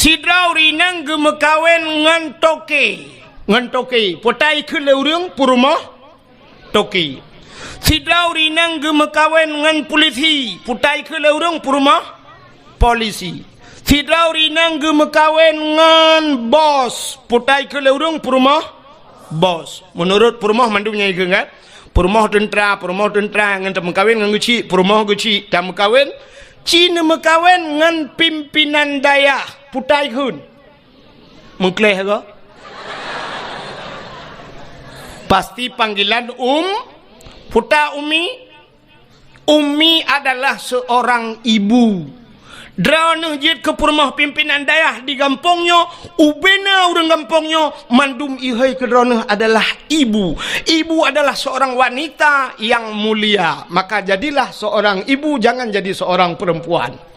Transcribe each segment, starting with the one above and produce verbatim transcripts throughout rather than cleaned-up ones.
Sidroe ureueng inong geumeukawen ngon toke. Ngon toke. Peutai kheun lé ureueng peurumoh toke. Sidroe ureueng inong geumeukawen ngon pulisi. Peutai kheun lé ureueng peurumoh polisi. Sidroe ureueng inong geumeukawen ngon bos. Peutai kheun lé ureueng peurumoh bos. Meunurot peurumoh mandum nyang ikheun kan? Peurumoh teuntra, peurumoh teuntra ngon tameukawen ngon geuchik, peurumoh geuchik tameukawen. Ci neumeukawen ngon pimpinan dayah. Peutai kheun. Meukleh ke? Pasti panggilan um, puta umi. Umi adalah seorang ibu. Droeneuh jeuet keu peurumoh pimpinan dayah di gampông nyoe, ubena ureueng gampông nyoe, mandum ihôi keu droeneuh adalah ibu. Ibu adalah seorang wanita yang mulia. Maka jadilah seorang ibu, jangan jadi seorang perempuan.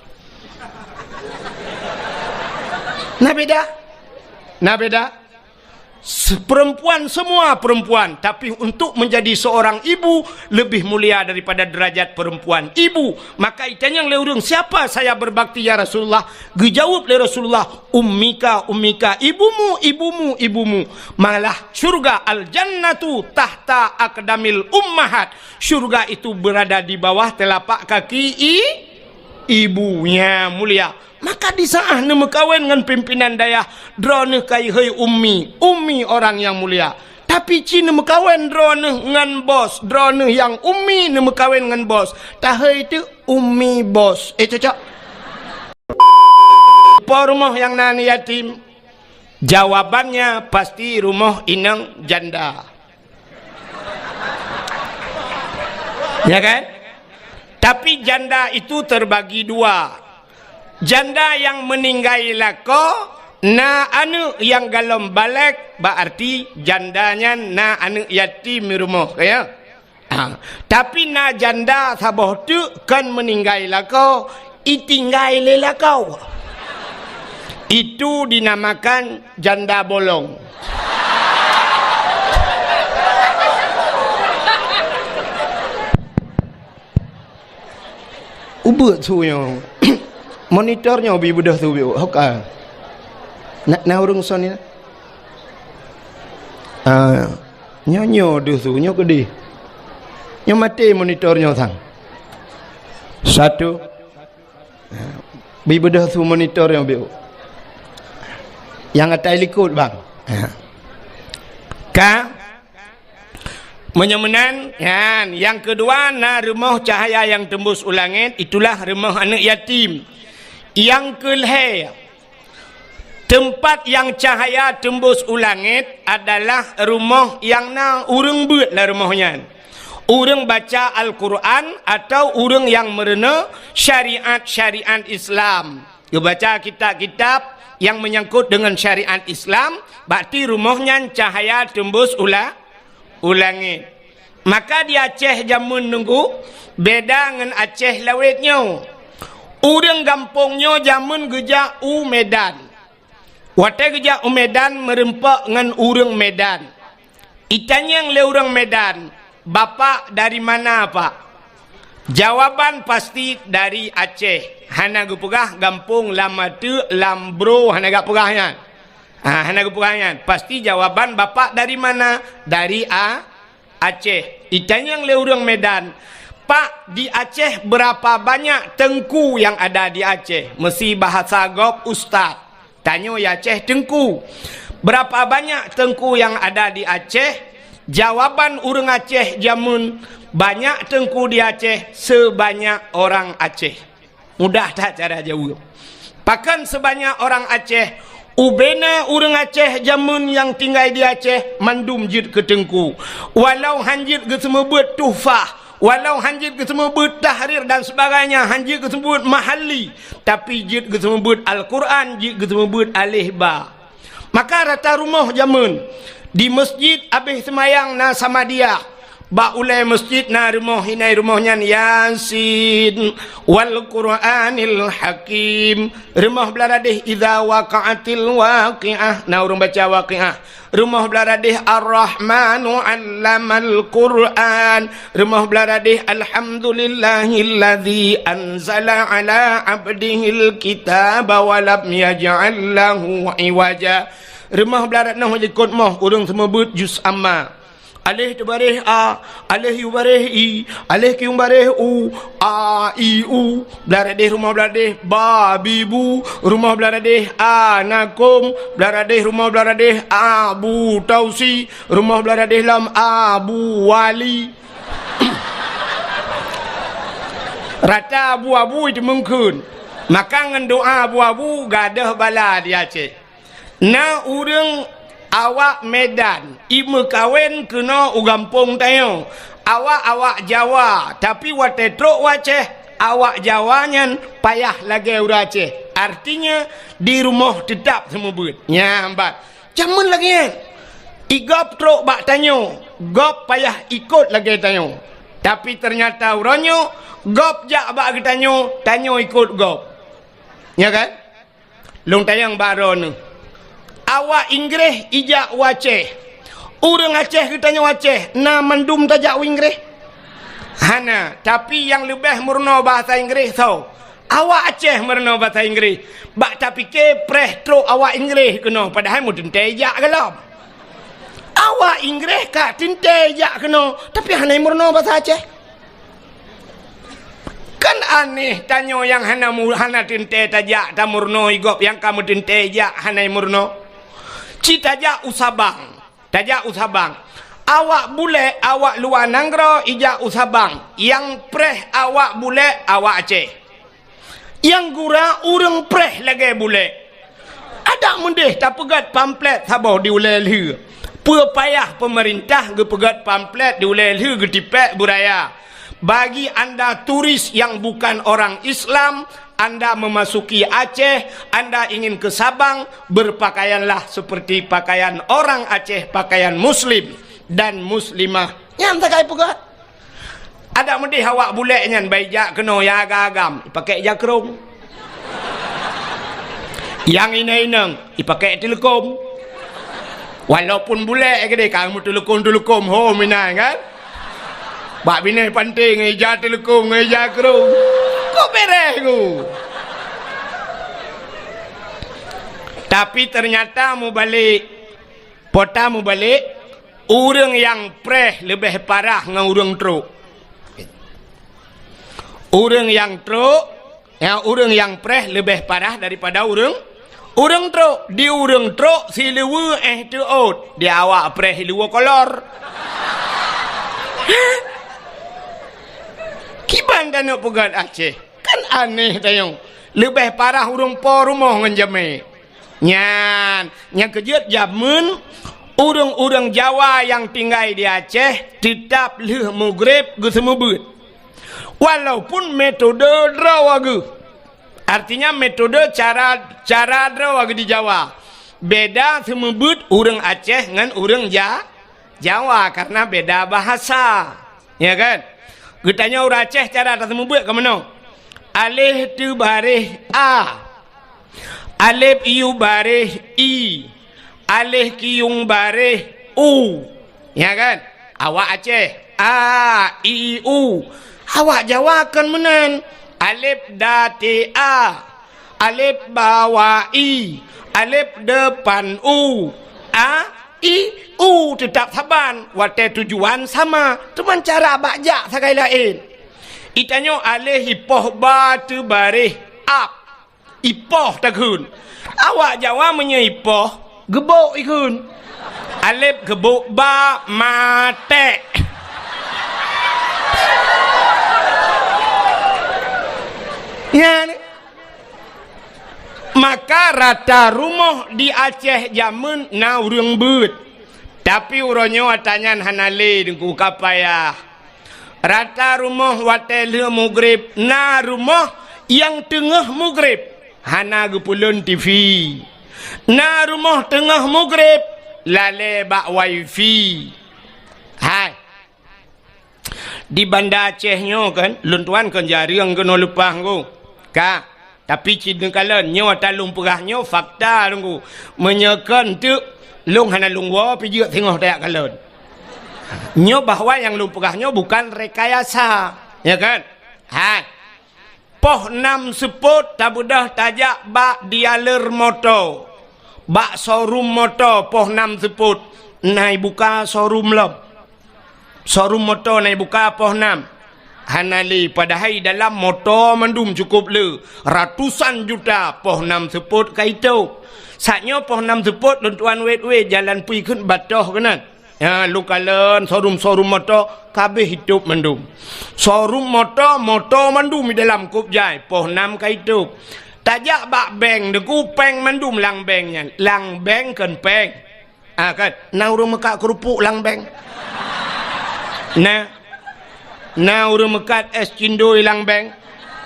Nah beda. Nah beda. Se-, perempuan, semua perempuan, tapi untuk menjadi seorang ibu lebih mulia daripada derajat perempuan. Ibu, maka itanyong lé ureueng, "Siapa saya berbakti ya Rasulullah?" Geujaweueb lé Rasulullah, "Ummika, ummika, ibumu, ibumu, ibumu." Malah syurga al-jannatu tahta aqdamil ummahat. Syurga itu berada di bawah telapak kaki i-, ibu. Nya mulia. Maka di saat neumeukawen ngon pimpinan dayah, droeneuh ka ihôi ummi, ummi orang yang mulia. Tapi ci neumeukawen droeneuh ngon bos, droeneuh nyang ummi neumeukawen ngon bos, tahôi teuk ummi bos. Eh, cocok? Po rumoh nyang na aneuk yatim? Jawabannya pasti rumoh inong janda. Ya kan? Tapi janda itu terbagi dua. Janda yang meninggai lakoe, na aneuk nyang galom balek, berarti janda nyan na aneuk yatim di rumoh, ya. Ha. Tapi na janda saboh teuk kon meninggai lakoe, itinggai lé lakoe. Itu dinamakan janda bolong. Ubeuet su nyoe. Monitor nyoe bi beudôh su biôk. Hoka. Na, na ureueng son ni. Ah, nyoe, nyoe deuh su, nyoe keudeh. Nyoe maté monitor nyoe sang. Satu. Bi beudôh su monitor nyoe biôk. Nyang atai likot, bang. Ka? Meunyoe meunan, nyan. Nyang keudua na rumoh cahya nyang teumbus u langét, itulah rumoh aneuk yatim. Nyang keulhèe, teumpat nyang cahya teumbus u langét adalah rumoh nyang na ureueng beuet lam rumoh nyan. Ureueng baca Al-Quran atau ureueng nyang meurunoe syariat-syariat Islam. Geubaca kitab-kitab nyang meunyangkot deungon syariat Islam, berarti rumoh nyan cahya teumbus u la-, u langét. Maka di Aceh jameun nunggu beda ngon Aceh lawét nyoe. Ureueng gampông nyoe jameun geujak u Medan. Watèe geujak u Medan meureumpok ngon ureueng Medan. Itanyong lé ureueng Medan, "Bapak dari mana, Pak?" Jawaban pasti dari Aceh. Hana geupeugah gampông lam ateuk, lam bro, hana geupeugah nyan. Ha, hana geupeugah nyan. Pasti jawaban, "Bapak dari mana?" "Dari A-, Aceh." Itanyong lé ureueng Medan, "Pak, di Aceh berapa banyak teungku yang ada di Aceh?" Meusi bahasa gob ustaz. Tanyoe di Aceh teungku. Berapa banyak teungku yang ada di Aceh? Jawaban ureueng Aceh jameun, banyak teungku di Aceh sebanyak orang Aceh. Mudah that cara jaweueb. Pakon sebanyak orang Aceh? Ubena ureueng Aceh jameun nyang tinggai di Aceh mandum jeuet keu teungku. Walau han jeuet geuseumeubeuet tuhfah, walau han jeuet geuseumeubeuet tahrir dan sebagainya, han jeuet geuseumeubeuet mahalli, tapi jeuet geuseumeubeuet Al-Quran, jeuet geuseumeubeuet aleh ba. Maka rata rumoh jameun di meuseujid abéh seumayang na samadiah, Bak ulée masjid na rumoh, inan rumoh nyan Yasin wal Qur'anil Hakim. Rumoh blah radeh Idza Waqa'atil Waqi'ah, na ureuëng baca Waqi'ah. Rumoh blah radeh Ar-Rahmanu 'Allamal Qur'an. Rumoh blah radeh Alhamdulillahilladzi anzala 'ala 'abdihil kitaba wa lam yaj'al lahu 'iwaja. Rumoh blah radeh noh likot moh ureuëng seumeubeuet juz amma. Aleh teubareh a, aleh yu bareh i, aleh kiung bareh u, a, i, u. Blah radeh rumoh blah radeh ba, bi, bu, rumoh blah radeh a, na kôm, blah radeh rumoh blah radeh a, bu, tausi, rumoh blah radeh lam a, bu, wali. Rata abu-abu itu meungkheun. Maka ngon doa abu-abu gadôh bala di Aceh. Na ureuëng awak Medan imeukawen keunoe u gampông tanyoe. Awak-awak Jawa, tapi watée trok u Aceh, awak Jawa nyan payah lagée ureuëng Aceh. Artinya, di rumoh teutap seumeubeuet. Nyan ban. Jameun lagée nyan. I gob trok bak tanyoe, gob payah ikot lagée tanyoe. Tapi teunyata uroe nyoe, gob jak bak geutanyoe, tanyoe ikot gob. Nya kan? Lôn tanyong bak droeneuh. Awak Inggréh ijak u Aceh. Ureuëng Aceh geutanyoe Aceh, na mandum tajak u Inggréh? Hana, tapi nyang leubeh meurunoe bahasa Inggréh soe? Awak Aceh meurunoe bahasa Inggréh. Bak tapike preh trok awak Inggréh keunoe, padahai meuteuntée jak gohlom. Awak Inggréh ka teuntée jak keunoe, tapi hana meurunoe bahasa Aceh. Kan aneh tanyoe nyang hana mu-, hana teuntée tajak tameurunoe i gob nyang ka meuteuntée jak hana meurunoe. Ci tajak u Sabang, tajak u Sabang. Awak bulek, awak luwa nanggroe ijak u Sabang. Nyang preh awak bulek, awak Aceh. Nyang gura ureuëng preh lagée bulek. Adak meudeh tapeugét pamflet saboh di ulée lheueh. Peue payah peumeurintah geupeugét pamflet di ulée lheueh geutipék beuraya. Bagi anda turis yang bukan orang Islam, anda memasuki Aceh, anda ingin ke Sabang, berpakaianlah seperti pakaian orang Aceh, pakaian muslim dan muslimah. Nyan sagai peugah. Adak meudeh awak bulek nyan bai jak keunoe nyang agam-agam, ipakék jakrong. Nyang inong-inong, ipakék teuleukom. Walaupun bulek keudeh ka meuteuleukom-teuleukom ho meunan kan. Bak binéh panté ngon ija teuleukom ngon ija krong. Kok beres ku. Tapi ternyata mubalek, pota mubalek, ureuëng nyang preh leubeh parah ngon ureuëng trok. Ureuëng nyang trok, ya, ureuëng nyang preh leubeh parah daripada ureuëng, ureuëng trok. Di ureuëng trok siluweue éh teuôt, di awak preh siluweue kolor. Kiban tanyoe peugét Aceh. Kan aneh tanyoe. Leubeh parah ureuëng po rumoh ngon jamé. Nyan, nyang keujeuet jameun ureuëng-ureuëng Jawa nyang tinggai di Aceh teutap lheueh mugreb geuseumeubeuet. Walaupun metode droe geuh. Artinya metode cara, cara droe geuh di Jawa. Beda seumeubeuet ureuëng Aceh ngon ureuëng Ja-, Jawa karena beda bahasa. Ya kan? Geutanyoe ureuëng Aceh cara taseumeubeuet ka meunoe. Aleh teubareh a. Alef yu bareh i. Aleh kiyung bareh u. Ya kan? Awak Aceh. A, i, u. Awak Jawa kon meunan. Alef da te a. Alef ba wa i. Alef depan u. A, i, u teutap saban. Watée tujuan sama. Teuma cara bak jak sagai laén. Itanyoe aleh ipoh ba teubareh ab. Ipoh takheun. Awak Jawa meunyoe ipoh, geubok ikheun. Alef geubok ba matek. Nyan. Maka rata rumoh di Aceh jameun na ureuëng beuet. Tapi uroe nyoe ata nyan hana lé Teungku, ka payah. Rata rumoh watée lheueh mugreb na rumoh nyang teungoh mugreb hana geupeulon TV. Na rumoh teungoh mugreb lalée bak wifi. Hai. Di Banda Aceh nyoe kan, lôn tuan kon jareueng keunoe leupah ngku. Ka, tapi cit neukalon nyoe ata lôn peugah nyoe fakta ngku. Meunyoe kon teuk lôn hana lôn woe pih jeuet singoh tajak kalon. Nyoe bahwa nyang lôn peugah nyoe bukan rekayasa, ya kan? Hai. Poh nam seupôt tabeudôh tajak bak dealer moto, bak showroom moto poh nam seupôt na ibuka showroom lom. Showroom moto na ibuka poh nam. Hana lé, padahai dalam moto mandum cukôp le, ratusan juta poh nam seupôt ka itôb. Saat nyoe poh nam seupôt lôn tuan wét-wét jalan pui kheun batoh keunan. Ha, lôn kalon showroom-showroom moto kabéh itôb mandum. Showroom moto, moto mandum di dalam kôb jai, poh nam ka itôb. Tajak bak bank, teungku, péng mandum lam bank nyan. Lam bank kon péng. Ha, kan? Na ureuëng meukat keurupuk lam bank? Na. Na ureuëng meukat és cindoi lam bank?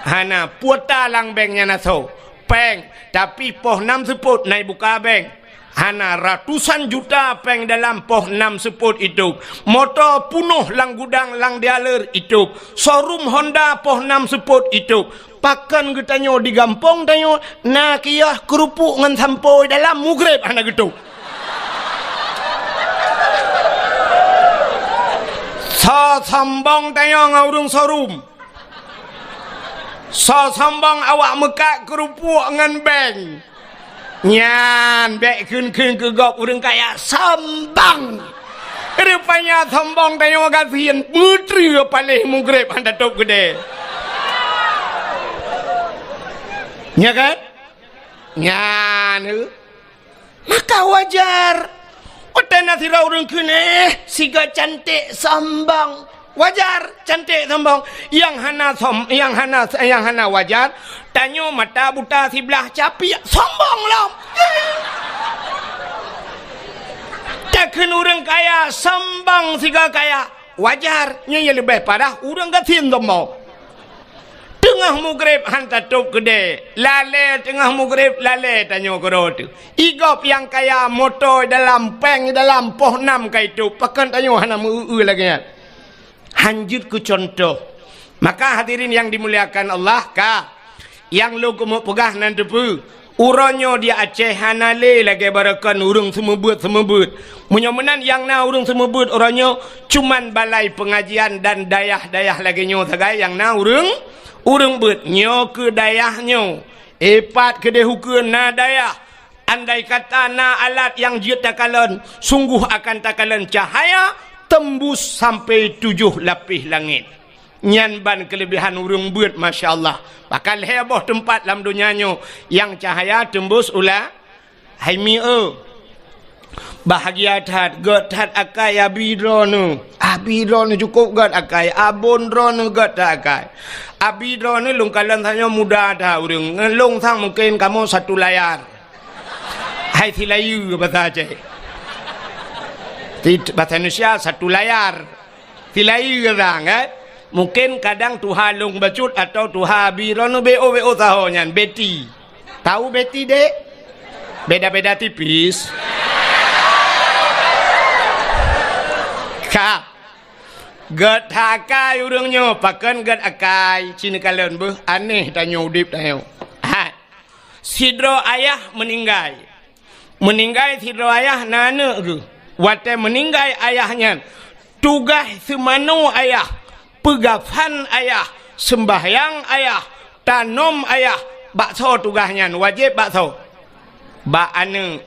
Hana. Kuota lam bank nyan asoe. Péng. Tapi poh nam seupôt na ibuka bank. Hana, ratusan juta péng dalam poh nam seupôt itôb. Moto punoh lam gudang lam dealer itôb. Showroom Honda poh nam seupôt itôb. Pakon geutanyoe di gampông tanyoe na kios keurupuk ngon sampoe dalam, mugreb hana geutôb. Soe sombong tanyoe ngon ureuëng showroom? Soe sombong awak meukat keurupuk ngon bank? Nyan bék kheun-kheun keu gob ureuëng kaya sombong. Rupanya sombong tanyoe gasien, meutreue paléh mugreb hana tôb keudè. Nya kan? Nyan, eh. Maka wajar. Watée na sidroe ureuëng kheun, eh, sigoe cantik sombong. Wajar, cantik sombong. Nyang hana som-, nyang hana, nyang hana wajar, tanyoe mata buta siblah capiak, sombong lom. Takheun ureuëng kaya sombong sigoe kaya. Wajar, nyan nyang leubeh parah ureuëng gasien sombong. Teungoh mugreb han tatôb keudè, lalée teungoh mugreb lalée tanyoe keudroe teuh. Igob nyang kaya moto dalam, péng dalam, poh nam ka itôb, pakon tanyoe hana meu-eu lagée nyan. Han jeuet keu cuntoh. Maka hadirin nyang dimuliakan Allah, ka nyang lôn keumeung peugah nan teupeue, uroe nyoe di Aceh hana lé lagée baroekon ureuëng seumeubeuet-seumeubeuet. Meunyoe meunan nyang na ureuëng seumeubeuet uroe nyoe cuman balai peungajian dan dayah-dayah lagée nyoe sagai nyang na ureuëng, ureuëng beuet. Nyoe keu dayah nyoe, ipat keudeh ukeue na dayah. Andai kata na alat nyang jeuet takalon, sunggoh akan takalon cahya teumbus sampai tujoh lapéh langét. Nyan ban keuleubehan ureuëng beuet, masya Allah. Bahkan lhée boh teumpat lam donya nyoe nyang cahya teumbus u la-, hai mi eu. Bahgia that, gét that akai abi droeneuh. Abi droeneuh cukôp gét akai, abon droeneuh gét that akai. Abi droeneuh lôn kalon tanyoe muda that ureuëng. Ngon lôn sang mungken kamoe satu layar. Hai silayeue basa Aceh. Ti-, basa Indonesia satu layar. Silayeue sang, eh? Mungken kadang tuha lôn bacut atau tuha abi droeneuh B O, B O saho nyan, Betty. Tahu Betty, Dek? Beda-beda tipis. Ka. Gét that akai ureuëng nyoe, pakon gét akai, ci neukalon beuh, aneh tanyoe udeb tanyoe. Hai. Sidroe ayah meuninggai. Meuninggai sidroe ayah na aneuëk geuh. Watée meuninggai ayah nyan, tugaih seumanoe ayah, peugafan ayah, seumbahyang ayah, tanom ayah, bak soe tugaih nyan, wajéb bak soe? Bak aneuëk.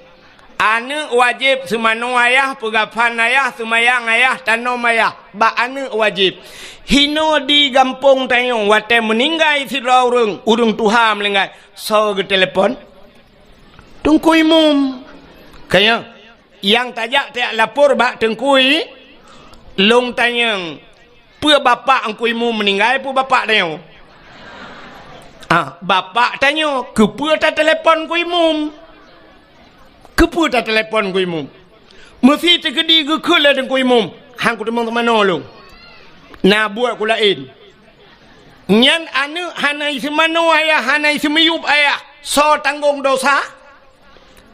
Aneuëk wajéb seumanoe ayah, peugafan ayah, seumayang ayah, tanom ayah, bak aneuëk wajéb. Hinoe di gampông tanyoe watée meuninggai sidroe ureuëng, ureuëng tuha meuninggai, soe geutelepon? Teungku Imum. Ka nyan, nyang tajak tajak lapor bak Teungku I-, lôn tanyong, peue bapak Teungku Imum meuninggai, peue bapak tanyoe? Ah, bapak tanyoe, keupeue tatelepon Teungku Imum? Keupeue tatelepon Teungku Imum? Meusi teukeudi geukheun lé Teungku Imum, han kuteumong teumanoe lôn. Na buet ku laén. Nyan aneuëk hana iseumanoe ayah, hana iseumiyueb ayah. Soe tanggong dosa?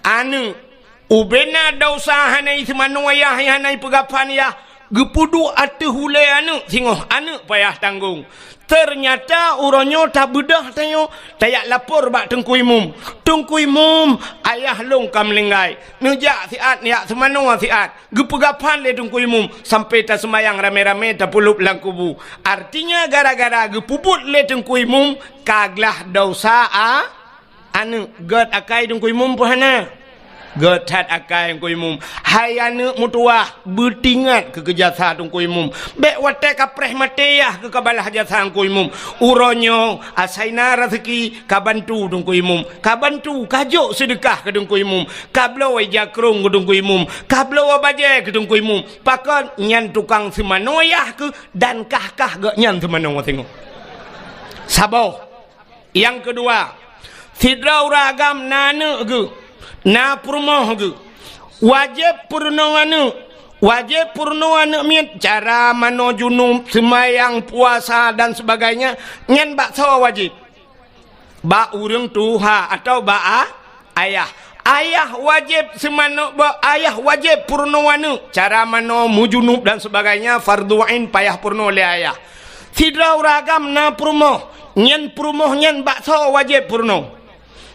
Aneuëk. Ubena dosa hana iseumanoe ayah, hana ipeugafan ayah, Geupeuduek ateueh ulée aneuëk singoh, aneuëk payah tanggong. Teunyata uroe nyoe tabeudôh tanyoe, tajak lapor bak Teungku Imum. "Teungku Imum, ayah lôn ka meuninggai. Neujak siat, neujak seumanoe siat." Geupeugah phan lé Teungku Imum, sampai taseumayang ramé-ramé tapeulop lam kubu. Artinya, gara-gara geupeubuet lé Teungku Imum, ka glaih desya a-, aneuëk. Gét akai Teungku Imum peue hana? Gét that akai Teungku Imum. Hai aneuëk meutuwah, beutingat keu, keu jasa Teungku Imum. Bék watée ka preh maté yah keu ka balaih jasa Teungku Imum. Uroe nyoe asai na raseuki ka bantu Teungku Imum. Ka bantu, ka jok seudeukah keu Teungku Imum. Ka bloe jakrong keu Teungku Imum. Ka bloe bajée keu Teungku Imum. Pakon nyan tukang seumanoe yah keuh dan kah-kah geuh nyan seumanoe singoh. Saboh. Nyang keudua, sidroe ureuëng agam na aneuëk geuh, na peurumoh geuh. Wajéb peurunoe aneuëk. Wajéb peurunoe aneuëk miet, cara manoe junub, seumayang, puasa dan sebagainya, nyan bak soe wajéb? Bak ureuëng tuha atawa bak a-, ayah. Ayah wajéb seumanoe ba-, ayah wajéb peurunoe aneuëk, cara manoe, meujunub dan sebagainya, fardhu ain payah peurunoe lé ayah. Sidroe ureuëng agam na peurumoh, nyan peurumoh nyan bak soe wajéb peurunoe?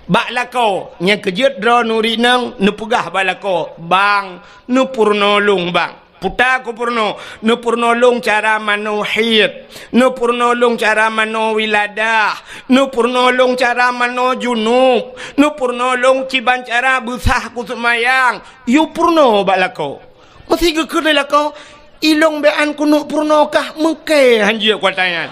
Bak lakoe. Nyang keujeuet droeneuh ureuëng inong neupeugah bak lakoe, "Bang, neupeurunoe lôn, Bang." Peue tapeurunoe? Neupeurunoe lôn cara manoe haid, neupeurunoe lôn cara manoe wiladah, neupeurunoe lôn cara manoe junub, neupeurunoe lôn kiban cara beusah kuseumayang. Yue peurunoe bak lakoe. Meusé geukheun lé lakoe, "Ilôn bék an keuneuk peurunoe kah, meuké hanjeuet kuatanyan."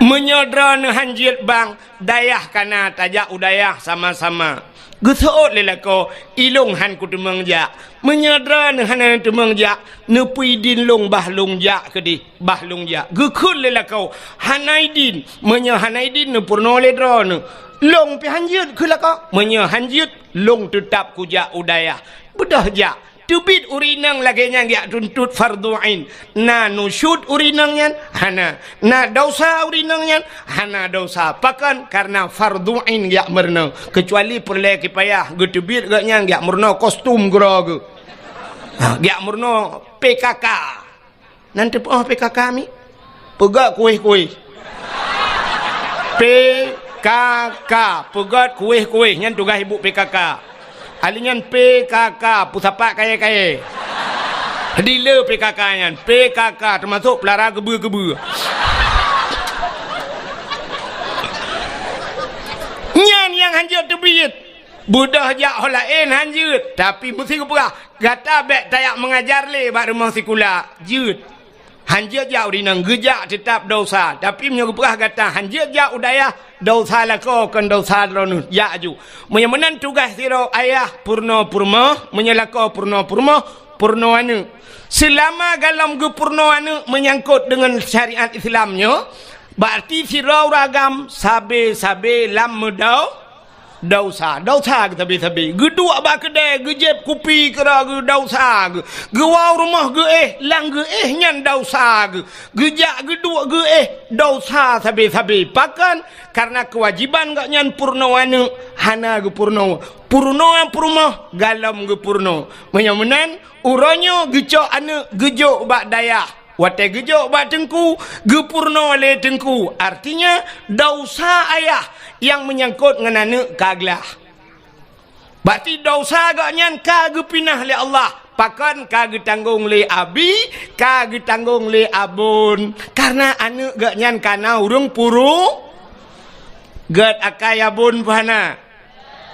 Meunyoe droeneuh hanjeuet, Bang, dayah kana tajak u dayah sama-sama. Geuseuôt lé lakoe, "Ilôn han kuteumeung jak." Meunyoe droeneuh hana teumeung jak, "Neupeuidin lôn bah lôn jak keudeh, bah lôn jak." Geukheun lé lakoe, "Hana idin." Meunyoe hana idin, neupeurunoe lé droeneuh, "Lôn pih hanjeuet," kheun lakoe. Meunyoe hanjeuet, "Lôn teutab kujak u dayah." Beudôh jak. Teubiet ureuëng inong lagée nyan geujak tuntot fardhu ain. Na nusyuz ureuëng inong nyan? Hana. Na desya ureuëng inong nyan? Hana desya. Pakon? Karena fardhu ain geujak meurunoe. Keucuali peureulée kipayah, geuteubiet gobnyan geujak meurunoe kostum keudroe geuh. Ha, geujak meurunoe P K K. Nan teupeue P K K mi? Peugét kuéh-kuéh. P K K, peugét kuéh-kuéh, nyan tugaih ibu P K K. Ahli nyan P K K, peusapat kayée-kayée. Dealer P K K nyan, P K K teumasok peulara geubeue-geubeue. Nyan nyang hanjeuet teubiet. Beudôh jak ho laén hanjeuet, tapi meusé geupeugah, "Gata bék tajak meungajar lé bak rumoh sikula." Jeuet. Hanjeuet jak ureuëng inong, geujak teutab desya. Tapi meunyoe geupeugah gata hanjeuet jak u dayah, desya lakoe kon desya droeneuh, jak aju. Meunyoe meunan tugaih sidroe ayah peurunoe peurumoh, meunyoe lakoe peurunoe peurumoh, peurunoe aneuëk. Seulama golom geupeurunoe aneuëk meunyangkot deungon syariat Islam nyoe, berarti sidroe ureuëng agam sabe-sabe lam meudau-, desya, desya geuh sabe-sabe. Geuduek bak keudée, geujieb kupi keudroe geuh desya geuh. Geuwoe u rumoh geuéh, lam geuéh nyan desya geuh. Geujak geuduek geuéh, desya sabe-sabe. Pakon? Karena keuwajéban gobnyan peurunoe aneuëk hana geupeurunoe. Peurunoe peurumoh golom geupeurunoe. Meunyoe meunan, uroe nyoe geucok aneuëk geujok bak dayah. Watée geujok bak teungku, geupeurunoe lé teungku. Artinya, desya ayah nyang meunyangkot ngon aneuëk ka glaih. Berarti desya gobnyan ka geupinah lé Allah. Pakon? Ka geutanggong lé abi, ka geutanggong lé abon. Karena aneuëk gobnyan kana ureuëng puru-, gét akai abon peue hana?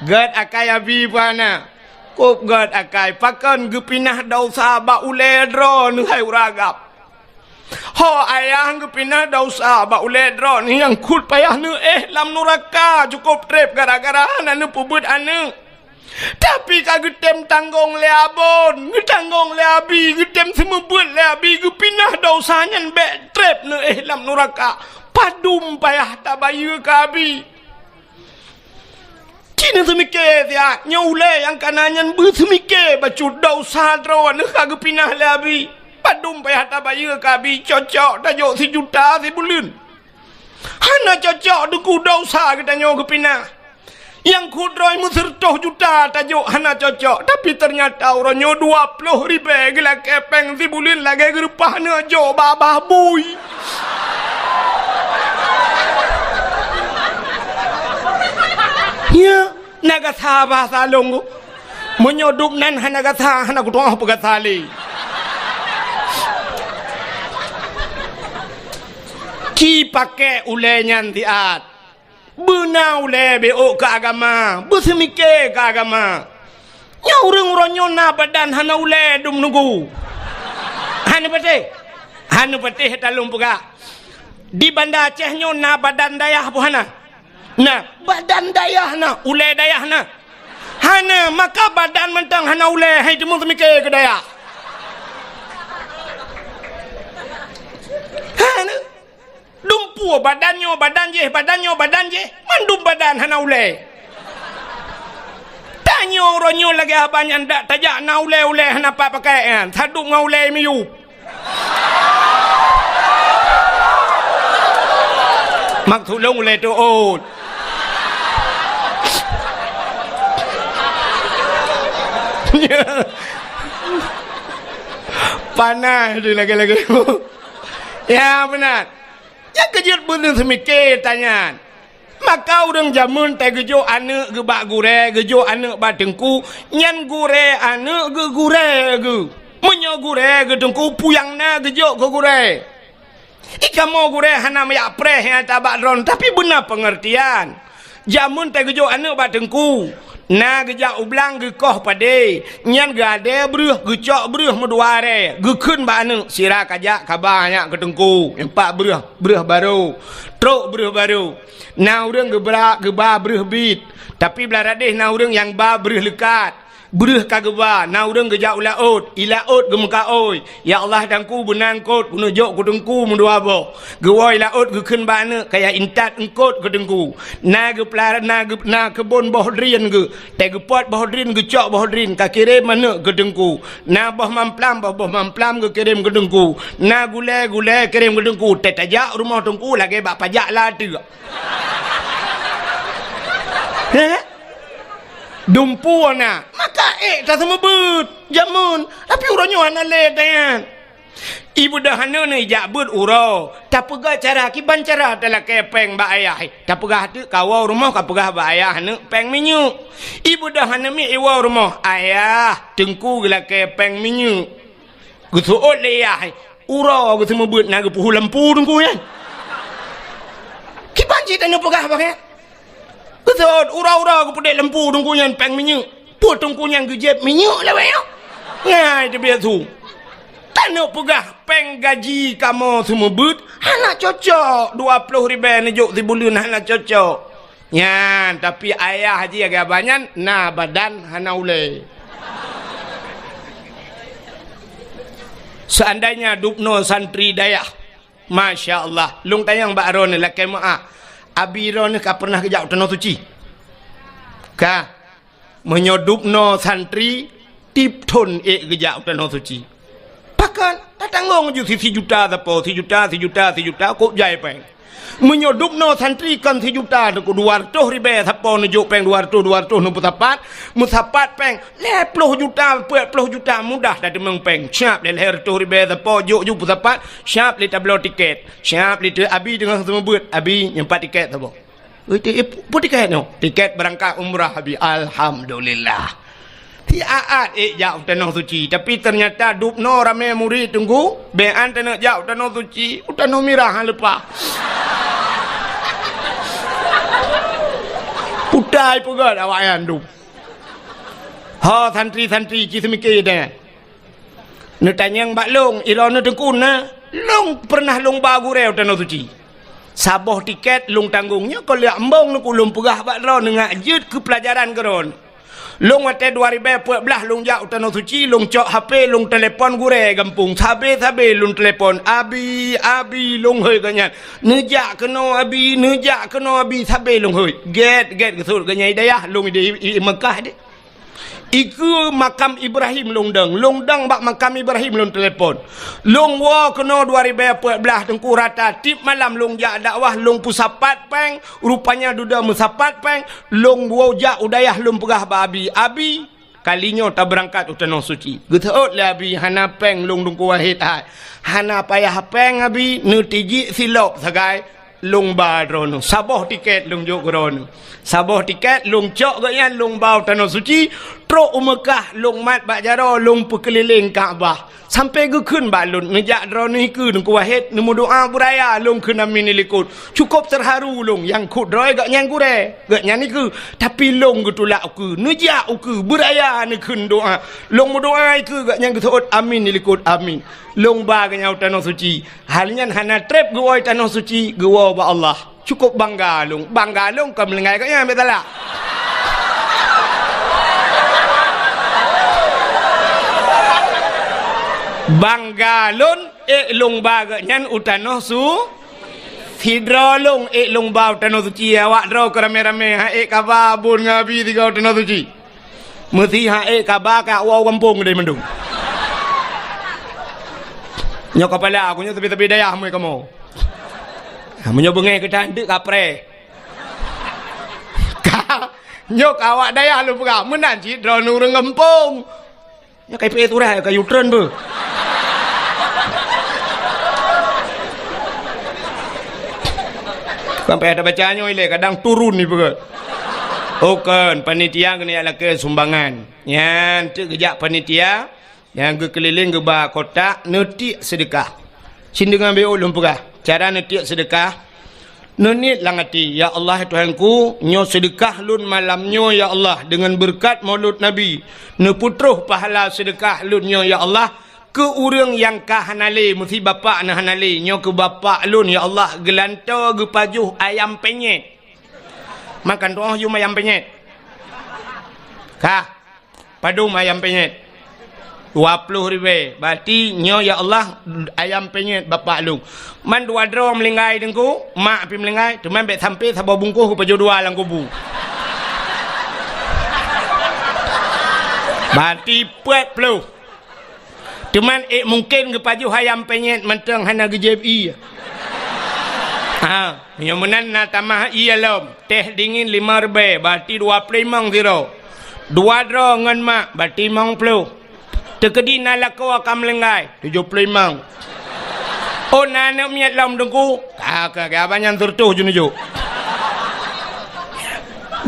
Gét akai abi peue hana? Kop gét akai. Pakon? Geupinah desya bak ulée droeneuh hai ureuëng agam. Ho ayah geupinah desya bak ulée droeneuh nyang kheueh payah neuéh lam nuraka cukop treb gara-gara hana neupeubuet aneuëk. Tapi ka geutem tanggong lé abon, geutanggong lé abi, geutem seumeubeuet lé abi, geupinah desya nyan bék treb neuéh lam nuraka. Padum payah tabayeue keu abi. Ci neuseumiké siat, nyoe ulée nyang kana nyan beuseumike bacut desya droeneuh ka geupinah lé abi. Padum payah tabayeue keu abi, cocok tajok sijuta sibuleuen. Hana cocok teungku desya geutanyoe geupinah. Nyang kudroe meuseureutoh juta tajok hana cocok, tapi teunyata uroe nyoe dua ploh ribèe geulakèe pèng sibuleuen lagèe geureupah aneuk jok bak babah bui. Ya, na gasa bahasa lôn. Meunyoe dub nan hana gasa, hana kutu'oh peugasa lé. Ci pakèk ulèe nyan siat. Beuna ulèe beuôk keu agama, beuseumiké keu agama. Nyoe ureueng uroe nyoe na badan hana ulèe dum nunggu. Hana patéh. Hana patéh talôn peugah. Di Banda Aceh nyoe na badan dayah peue hana? Na, badan dayah na, ulèe dayah na. Hana, maka badan mantong hana ulèe, hai teuma seumiké keu dayah. Hana. Dumpeue badan nyoe, badan jéh, badan nyoe, badan jéh. Mandum badan hana ulèe. Tanyoe uroe nyoe lagèe haba nyan dak tajak na ulèe-ulèe hana pat pakai nyan. Sadub ngon ulèe miyueb. Maksud lôn ulèe teuôt. Panas di lagèe-lagèe. Ya, beuna. Nyang keujeuet beuneuh seumiké tanyan. Maka ureueng jameun teugeujok aneuk geuh bak gurèe, geujok aneuk bak teungku, nyan gurèe aneuk geuh gurèe geuh. Meunyoe gurèe geuh teungku, peue nyang na geujok keu gurèe. I kamoe gurèe hana meuyak preh nyang ata bak droeneuh, tapi beuna peungeurtian. Jameun teugeujok aneuk bak teungku. Na geujak u blang geukoh padé, nyan geuadée breueh, geucok breueh meudua arée, geukheun bak aneuk, sira kajak kaba nyak keu teungku, empat breueh, breueh barô, trok breueh barô. Na ureueng geubra-, geuba breueh bit, tapi blah radeh na ureueng nyang ba breueh leukat. Breueh ka geuba, na ureueng geujak u laôt, i laôt geumeukaôi. Ya Allah, teungku beuna eungkôt, keuneuk jok keu teungku meudua boh. Geuwoe laôt geukheun bak aneuk, kaya intat eungkôt keu teungku. Na geupeulara-, na geu-, na keubon boh drien geuh. Teugeupot boh drien, geucok boh drien, ka kirém aneuk keu teungku. Na boh mamplam, boh, boh mamplam geukirém keu teungku. Na gulée, gulée kirém keu teungku. Teutajak rumoh teungku lagée bak pajak lateuk. Heh? Dumpeue na. Maka ék taseumeubeuet jameun. Tapi uroe nyoe hana lé tanyan. Ibeudôh aneuk nyoe ijak beuet uroe, tapeugah cara kiban cara talakée péng bak ayah. Tapeugah teuk kawoe rumoh kapeugah bak ayah aneuk péng minyeuk. Ibeudôh aneuk miet iwoe rumoh, "Ayah, teungku geulakée péng minyeuk." Geuseuôt lé yah, uroe geuseumeubeuet na geupeuhu lampu teungku nyan. Kiban cit aneuk peugah bak ayah. Beutôi, uroe-uroe geupeudeh lampu teungku nyan péng minyeuk. Peue teungku nyan geujieb minyeuk lawét nyoe? Ngai teubiet su. Taneuk peugah péng gaji kamoe seumeubeuet hana cocok, dua ploh ribée neujok sibuleuen hana cocok. Nyan, tapi ayah jih lagée abah nyan na badan hana ulée. Seandainya dubnoe santri dayah, Masya Allah. Lôn tanyong bak droeneuh lakée meuáh. Abi droeneuh ka peureunah geujak u Tanoh Suci? Ka. Meunyoe dubnoe santri, tieb thon ék geujak u Tanoh Suci. Pakon? Tatanggong ju si, sijuta sapo, sijuta, sijuta, sijuta, kok jai péng. Meunyoe dubnoe santri kon sijuta, teungku dua reutôh ribée sapo neujok péng dua reutôh, dua reutôh neupeusapat, meusapat péng lhée ploh juta, peuet ploh juta mudah tateumeung péng. Siab lé lhée reutôh ribée sapo jok ju peusapat, siab lé tabloe tiket. Siab lé teuk abi teungoh seumeubeuet, abi nyoe pat tiket saboh. Ui, ti-, ih, peue tiket nyoe? Tiket beurangkat umrah abi. Alhamdulillah. Siat-at ék jak u Tanoh Suci, tapi teunyata dubnoe ramé murit teungku, bék an taneuk jak u Tanoh Suci, u Tanoh Mirah han leupah. Putai peugét awaknyan dub. Ho santri-santri ci seumike deh. Neutanyong bak lôn, iroe neuteukun na, lôn peureunah lôn ba gurée u Tanoh Suci. Saboh tiket lôn tanggong, nyoe kon lheueh embong neukeu lôn peugah bak droe neungak jeuet keu peulajaran keudroe. Lôn watée dua ribée peuet blaih lôn jak u Tanoh Suci, lôn cok H P, lôn teulepon gurée gampông, sabe-sabe lôn teulepon, "Abi, abi," lôn hôi geuh nyan. "Neujak keunoe abi, neujak keunoe abi," sabe lôn hôi. Gét-gét geusut geuh nyan i dayah, lôn di, i, i Meukah deh. Ikeue makam Ibrahim lôn dong, lôn dong bak makam Ibrahim lôn telepon. Lôn woe keunoe dua ribèe peuet blah Teungku, rata tiep malam lôn jak dakwah, lôn peusapat péng, rupanya dudoe meusapat péng, lôn woe jak u dayah lôn peugah bak Abi, "Abi, kali nyoe tabeurangkat u Tanoh Suci." Geuseuôt lé Abi, "Hana péng lôn Teungku Wahid hai." "Hana payah péng Abi, neutijik silop sagai." Lôn ba droeneuh, saboh tiket lôn jok keu droeneuh. Saboh tiket lôn cok gobnyan lôn ba u Tanoh Suci, trok u Meukah lôn mat bak jaroe lôn peukeulileng Ka'bah. Sampoe geukheun bak lôn, "Neujak droeneuh ikeue Teungku Wahid, neumeudoa beuraya." Lôn kheun, "Amin," dilikot. Cukup teuharu lôn, nyang kheun droe gobnyan gurèe, gobnyan ikeue. Tapi lôn geutulak ukeue, neujak ukeue, beuraya neukheun doa. Lôn meudoa ikeue gobnyan geuseuôt, "Amin," dilikot, "Amin." Lôn ba gobnyan u Tanoh Suci. Hal nyan hana trép geuwoe Tanoh Suci, geuwoe bak Allah. Cukup bangga lôn. Bangga lôn kon meulinggai gobnyan, bèk salah. Bangga lôn, ék lôn ba gobnyan u Tanoh Su-, sidroe lôn ék lôn ba u Tanoh Suci, awak droe keu ramé-ramé, han ék kaba Abon ngon Abi sigoe u Tanoh Suci. Meusi han ék kaba ka woe u gampông deh mandum. Nyoe kapala aku nyoe sabe-sabe dayah meukamoe. Ha, meunyoe beungéh keu tan deuk kapreh. Ka, nyoe ka awak dayah lôn peugah, meunan cit droeneuh ureueng gampông. Nyoe ka ipeuék surat, ka U-turn beuh. Sampai ada baca nyoe ilée, kadang turun ni peugah. Oh, kon, panitia keuneuk lakée sumbangan. Nyan teuk geujak panitia, nyang geukeulileng geuba kotak, neutiek seudeukah. Sindeungan B O lôn peugah, cara neutiek seudeukah, neuniet lam até, "Ya Allah, Tuhanku, nyoe seudeukah lôn malam nyoe, ya Allah, deungon beureukat Maulud Nabi, neupeutroh pahala seudeukah lôn nyoe, ya Allah, keu ureueng nyang ka hana lé, meusi bapak na hana lé, nyoe keu bapak lôn, ya Allah, geulantoe geupajoh ayam penyet." Makan tu'oh yum ayam penyet. Kah. Padum ayam penyet? Dua ploh ribèe. Berarti nyoe, ya Allah, ayam penyet bapak lôn. Man dua droe meulinggai Teungku, mak pih meulinggai, teuma bèk sampoe saboh bungkôh geupajoh dua lam kubu. Berarti peuet ploh. Teuma ék mungken geupajoh ayam penyet mantong hana geujieb ie. Ha, nyoe meunan na tamah ie lom. Teh dingin lima ribèe, berarti dua ploh limong sidroe. Dua droe ngon mak, berarti limong ploh. Teukeudi na lakoe ka meulinggai, tujoh ploh limong. Oh, na aneuk miet lom Teungku? Ka, ka, ka, abang nyan seureutôh jeuneujok.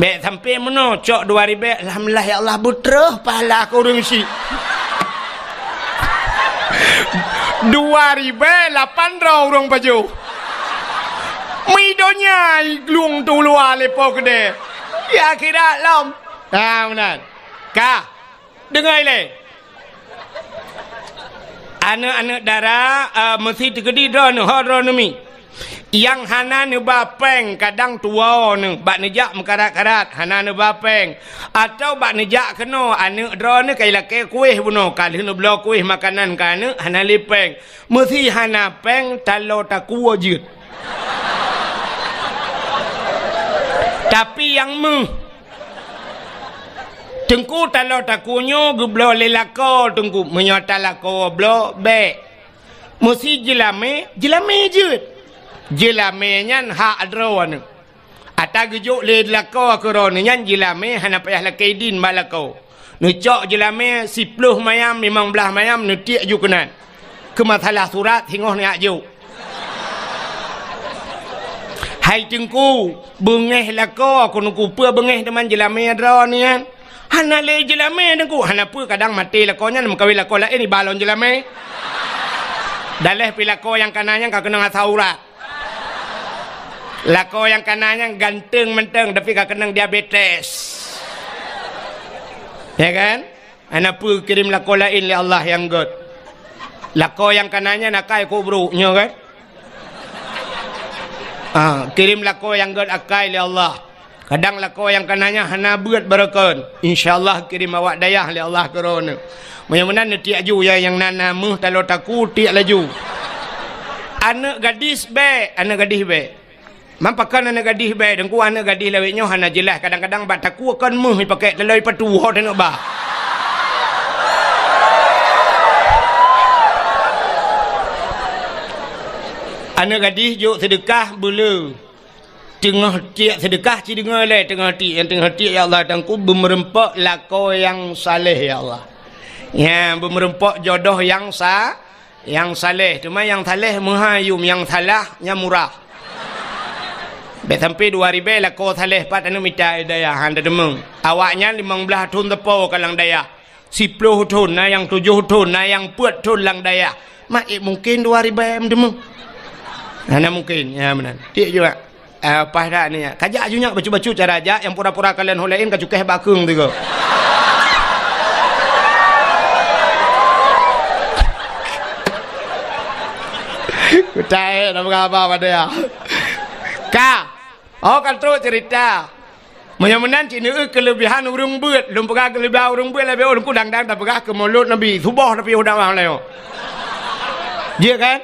Bèk sampoe meunoe, cok dua ribèe, alhamdulillah ya Allah, beutroh pahala keu ureueng syiek. Dua ribèe lapan droe ureueng pajoh. Mi donya i glung tu luwa lé po keudè. Ya akhirat lom. Ha, meunan. Ka. Deungoe ilée. Aneuk-aneuk dara, eh, meusi teukeudi droeneuh, ho droeneuh mi. Nyang hana neuba péng kadang tuwoe neuh, bak neujak meukarat-karat, hana neuba péng. Atawa bak neujak keunoe, aneuk droeneuh ka ilakée kueh bunoe, ka lheueh neubloe kueh makanan keu aneuk, hana lé péng. Meusi hana péng, taloe takue jeuet. Tapi nyang meuh, Teungku, taloe takue nyoe geubloe lé lakoe Teungku. Meunyoe ata lakoe bloe, bèk. Meusi jeulamé, jeulamé jeuet. Jeulamé nyan hak droeneuh. Ata geujok lé lakoe keu droeneuh nyan jeulamé hana payah lakée idin bak lakoe. Neucok jeulamé siploh mayam, limong blaih mayam, neutiek ju keunan. Keu masalah surat singoh neujak jok. Hai Teungku, beungéh lakoe keuneuk kupeue beungéh teuma jeulamé droeneuh nyan. Hana lé jeulamé Teungku, hana peue kadang maté lakoe nyan meukawen lakoe laén iba lom jeulamé. Daléh pi lakoe nyang kana nyan ka keunong asam urat. Lakoe nyang kana nyan ganteng mantong, tapi ka keunong diabetes. Ya kan? Hana peue kirém lakoe laén lé Allah nyang gét. Lakoe nyang kana nyan akai kok brok, nyoe kan? Ah, kirém lakoe nyang gét akai lé Allah. Kadang lakoe nyang kana nyan hana beuet barokon. Insya Allah kirém awak dayah lé Allah keu droeneuh. Meunyoe meunan neutiek ju ya nyang na, na meuh taloe takue tiek laju. Aneuk gadis bèk, aneuk gadis bèk. Man pakon aneuk gadis bèk, Teungku, aneuk gadis lawét nyoe hana jeulaih, kadang-kadang bak takue kon meuh ipakék taloe ipatu ho teuneuk ba. Aneuk gadih jok seudeukah beuleu. Teungoh tiek seudeukah ci deungoe lé, teungoh tiek, nyang teungoh tiek, "Ya Allah, Tuhanku, beumeureumpok lakoe nyang saleh, ya Allah. Ya, beumeureumpok jodoh nyang sa-, nyang saleh. Teuma nyang saleh meuhai yum, nyang salah nyang murah." Bèk sampai dua ribèe lakoe saleh pat aneuk mita dayah, han teudeungoe. Awaknyan limong blaih thon teupo ka lam dayah. Siploh thon, na nyang tujoh thon, na nyang peuet thon lam dayah. Mak, eh, mungken dua ribèe meudeungoe. Hana mungken, ya meunan. Tiek juga. Ah, paih that ni, ya. Kajak aju nyak bacut-bacut cara jak, nyang pura-pura kalon ho laén ka cukéh bak keung tiga. Kutai, nak peugah apa pada ya? Ka. Oh, kan trok cerita. Meunyoe meunan cit neueu keuleubihan ureueng beuet, lôn peugah keuleubihan ureueng beuet lagèe ulôn kudang-dang tapeugah keu Maulud Nabi, suboh tapi udah wang layo. Jeuet kan?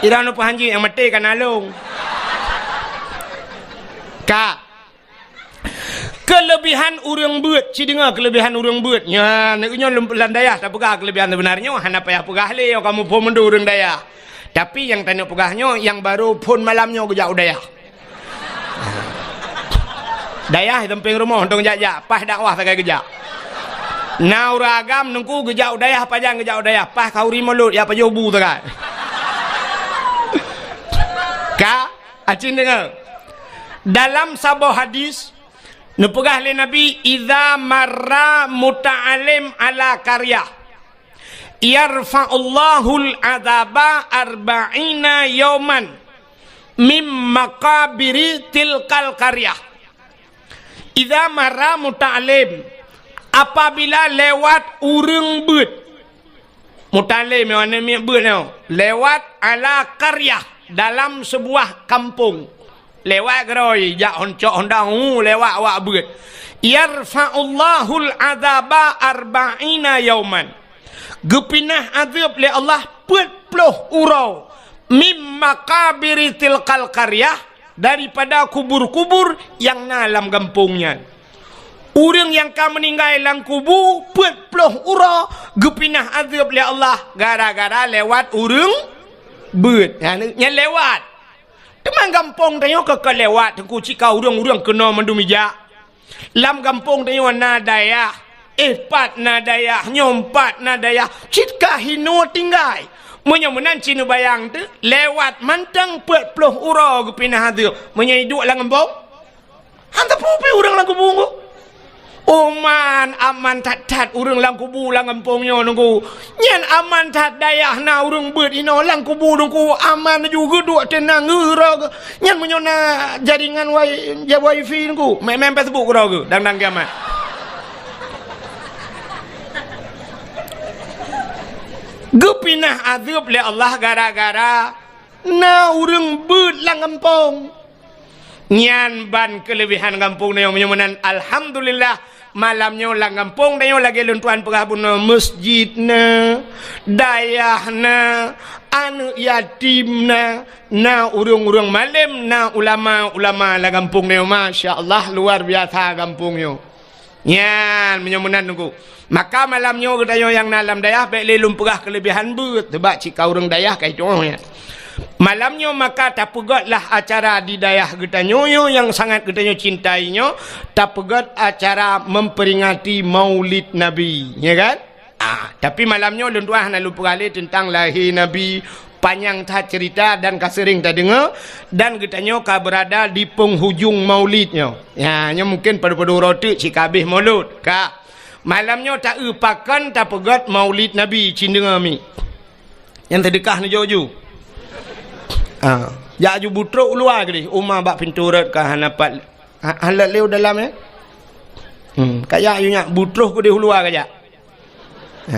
Irang lôn peuhanji nyang maté kana lôn. Ka. Keuleubihan ureueng beuet, ci deungoe keuleubihan ureueng beuet. Nya, neuk nyoe lôn lam dayah tapeugah keuleubihan seubeuna nyoe hana payah peugah lé, kamoe phon mandum ureueng dayah. Tapi nyang taneuk peugah nyoe, nyang barô phon malam nyoe geujak u dayah. Dayah di sampéng rumoh, untông jak-jak, paih dakwah sagai geujak. Na ureueng agam teungku geujak u dayah, pajan geujak u dayah, paih khanduri Maulud, jak pajoh bu sagai. Ka, aci deungoe. Dalam saboh hadis, neupeugah lé Nabi, "Idza marra muta'allim ala qaryah." "Yarfa'ullahul adzaba arba'ina yauman mim maqabiri tilkal qaryah." Idza marra muta'allim, apabila lewat ureueng beuet. Muta'allim nyoe aneuk miet beuet nyoe, lewat ala qaryah, dalam sebuah kampung. Lewat keudroe, jak hon cok honda, hu, lewat awak beuet. "Yarfa'ullahul adzaba arba'ina yauman." Geupinah azeueb lé Allah peuet ploh uroe, "mim maqabiri tilkal qaryah", daripada kubur-kubur nyang na lam gampông nyan. Ureueng nyang ka meuninggai lam kubu peuet ploh uroe geupinah azeueb lé Allah gara-gara lewat ureueng beuet. Nyan, nyan lewat. Teuma gampông tanyoe ka, ka lewat, teungku, cit ka ureueng-ureueng keunoe mandum ijak. Lam gampông tanyoe na dayah, eh, pat na dayah, nyoe pat na dayah, cit ka hinoe tinggai. Meunyoe meunan ci neubayang teuh, lewat mantong peuet ploh uroe geupinah azeueb. Meunyoe iduek lam gampông, han teupeu pih ureueng lam kubu nyoe. Oman, aman that-that ureueng lam kubu lam gampông nyoe teungku. Nyan aman that dayah na ureueng beuet inoe lam kubu teungku. Aman ju geuduek teunang geura. Nyan meunyoe na jaringan wai-, ja wifi teungku. Main-main Facebook keudroe geu, dang-dang kiamat. Geupinah azeueb lé Allah gara-gara na ureueng beuet lam gampông. Nyan ban keuleubihan gampông tanyoe meunyoe meunan. Alhamdulillah, malam nyoe lam gampông tanyoe lagèe lôn tuan peugah bunoe, meuseujid na, dayah na, aneuk yatim na, na ureueng-ureueng malém, na ulama-ulama lam gampông tanyoe. Masya Allah, luar biasa gampông nyoe. Nyan, meunyoe meunan teungku. Maka malam nyoe geutanyoe nyang na lam dayah, bèk lé lôn peugah keuleubihan beuet, sabab cit ka ureueng dayah ka itu'oh nyan. Malam nyoe maka tapeugötlah acara di dayah geutanyoe nyoe nyang sangat geutanyoe cintai nyoe, tapeugöt acara memperingati Maulid Nabi, ya kan? Ah, tapi malam nyoe lôn tuan hana lôn peugah lé teuntang lahé Nabi, panyang that cerita dan ka seuring tadeungoe, dan geutanyoe ka beurada di penghujung Maulid nyoe. Ya, nyoe mungken padum-padum uroe teuk cit ka habéh Maulud. Ka. Malam nyoe taeu pakon tapeugöt Maulid Nabi, cit deungoe mi. Nyang seudeukah neujok ju. Ah, jak ju butrok u luwa keudeh, uma bak pintoe rot ka hana pat, ha-, hana lé u dalam, eh. Hmm, ka jak ju nyak butrok keudeh u luwa ka jak. Ha,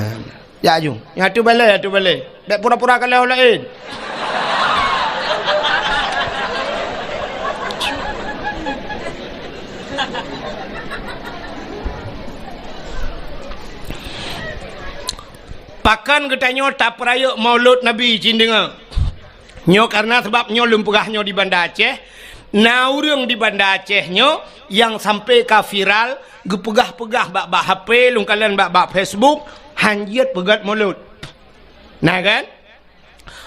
jak ju. Nyang ateueh balèe, ateueh balèe. Bèk pura-pura kalon laén. Pakon geutanyoe tapeurayeuk Maulud Nabi, cit deungoe. Nyoe kareuna sabab nyoe lôn peugah nyoe di Banda Aceh, na ureueng di Banda Aceh nyoe nyang sampai ka viral, geupeugah-peugah bak, bak H P, lôn kalon bak, bak Facebook, han jeuet peugöt Maulud. Na kan?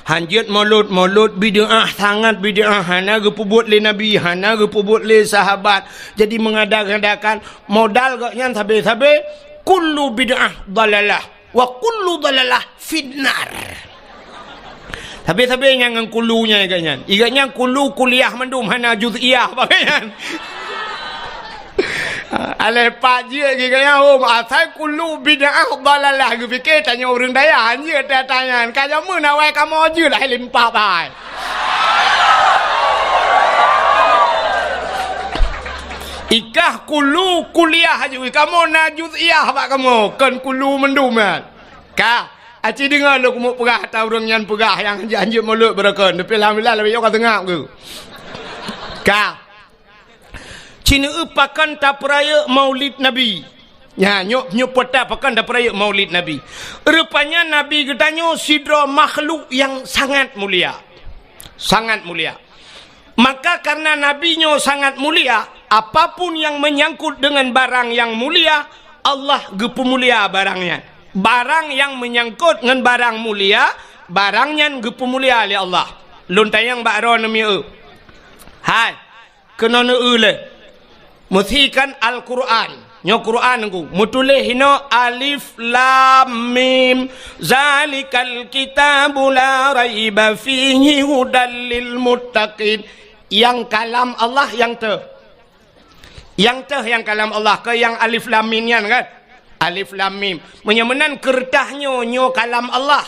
Hanjeuet mulod, mulod bid'ah, sangat bid'ah, hana geupeubuet lé Nabi, hana geupeubuet lé sahabat. Jadi mengada-ngadakan modal gobnyan sabe-sabe, kullu bid'ah dalalah, wa kullu dalalah finnar. Sabe-sabe nyang ngon kulu nyan gobnyan. Gobnyan kulu kuliah mandum hana juz'iyah bak gobnyan. Alah pat jeuet geuh nyan, oh, asai kulu bid'ah dalalah geupike tanyoe ureueng dayah, hanjeuet teutanyan. Ka jameun awai kamoe jeuet hai limpah bai. Ikah kulu kuliah aju, kamoe na juz'iyah bak kamoe, kon kulu mandum nyan. Ka, aci deungoe lôn keumeung peugah ata ureueng nyan peugah nyang hanjeuet-hanjeuet mulod beureukan, tapi alhamdulillah lagèe nyoe ka seungab geuh. Ka. Cineuk pakon tapeurayeuk Maulid Nabi. Nya, nyoe, nyoe peuta pakon tapeurayeuk Maulid Nabi. Rupanya Nabi geutanyoe sidroe makhluk nyang sangat mulia. Sangat mulia. Maka karena Nabi nyoe sangat mulia, apapun yang menyangkut dengan barang yang mulia, Allah geupeumulia barang nyan. Barang nyang menyangkut ngon barang mulia, barang nyan geupeumulia lé Allah. Lôn tanyong bak droeneuh mieu. Hai, keunoe neueu lé. Meusikan Al-Qur'an. Nyoe Qur'an Teungku. Meutuléh inoe alif lam mim. Zalikal kitabu la raiba fihi hudal lil muttaqin. Nyang kalam Allah nyang teuh. Nyang teuh nyang kalam Allah, kon nyang alif lam mim nyan kan? Alif lam mim. Meunyoe meunan keureutah nyoe, nyoe kalam Allah.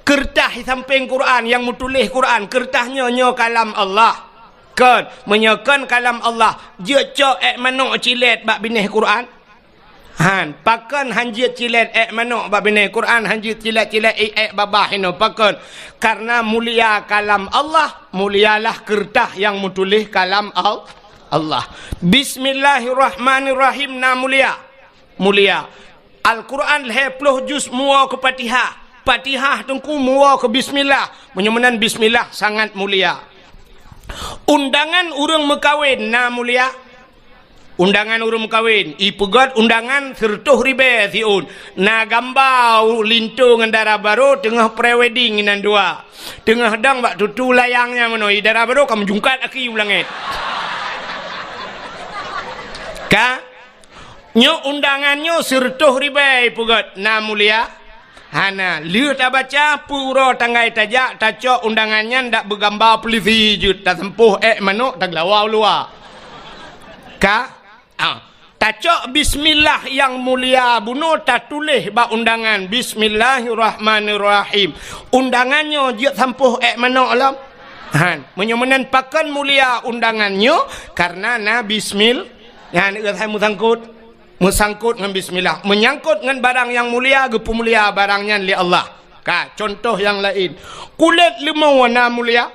Keureutah di sampéng Qur'an nyang meutuléh Qur'an, keureutah nyoe, nyoe kalam Allah. Kon, meunyoe kon kalam Allah, jeuet cok èk manok cilét bak binéh Qur'an? Han, pakon hanjeuet cilét èk manok bak binéh Qur'an, hanjeuet cilét-cilét èk, èk babah inoe, pakon? Karena mulia kalam Allah, mulialah keureutah nyang meutuléh kalam Al-, Allah. Bismillahirrahmanirrahim na mulia. Mulia. Al-Qur'an lhèe ploh juz muwoe keu Fatihah. Fatihah Teungku muwoe keu bismillah. Meunyoe meunan bismillah sangat mulia. Undangan ureueng meukawen na mulia. Undangan ureueng meukawen, ipeugöt undangan sireutôh ribèe siôn. Na gamba linto ngon dara barô teungoh pre-wedding inan dua. Teungoh dong bak tutu layang nyan meunoe, i dara barô ka meujungkat aki u langèt. Ka? Nyoe undangan nyoe sireutôh ribèe ipeugöt, na mulia? Hana. Lheueh tabaca, peu uroe tanggai tajak, tacok undangan nyan dak beugamba peulisi jeuet, taseumpôh èk manok, taglawa u luwa. Ka? Ah. Tacok bismillah nyang mulia bunoe tatuléh bak undangan, Bismillahirrahmanirrahim. Undangan nyoe jeuet sampôh èk manok lom? Han. Meunyoe meunan pakon mulia undangan nyoe? Karena na bismil-, nyan, eh, hai meusangkot. Meusangkot ngon bismillah. Meunyangkot ngon barang nyang mulia, geupeumulia barang nyan lé Allah. Ka, contoh nyang laén. Kulét leumô na mulia?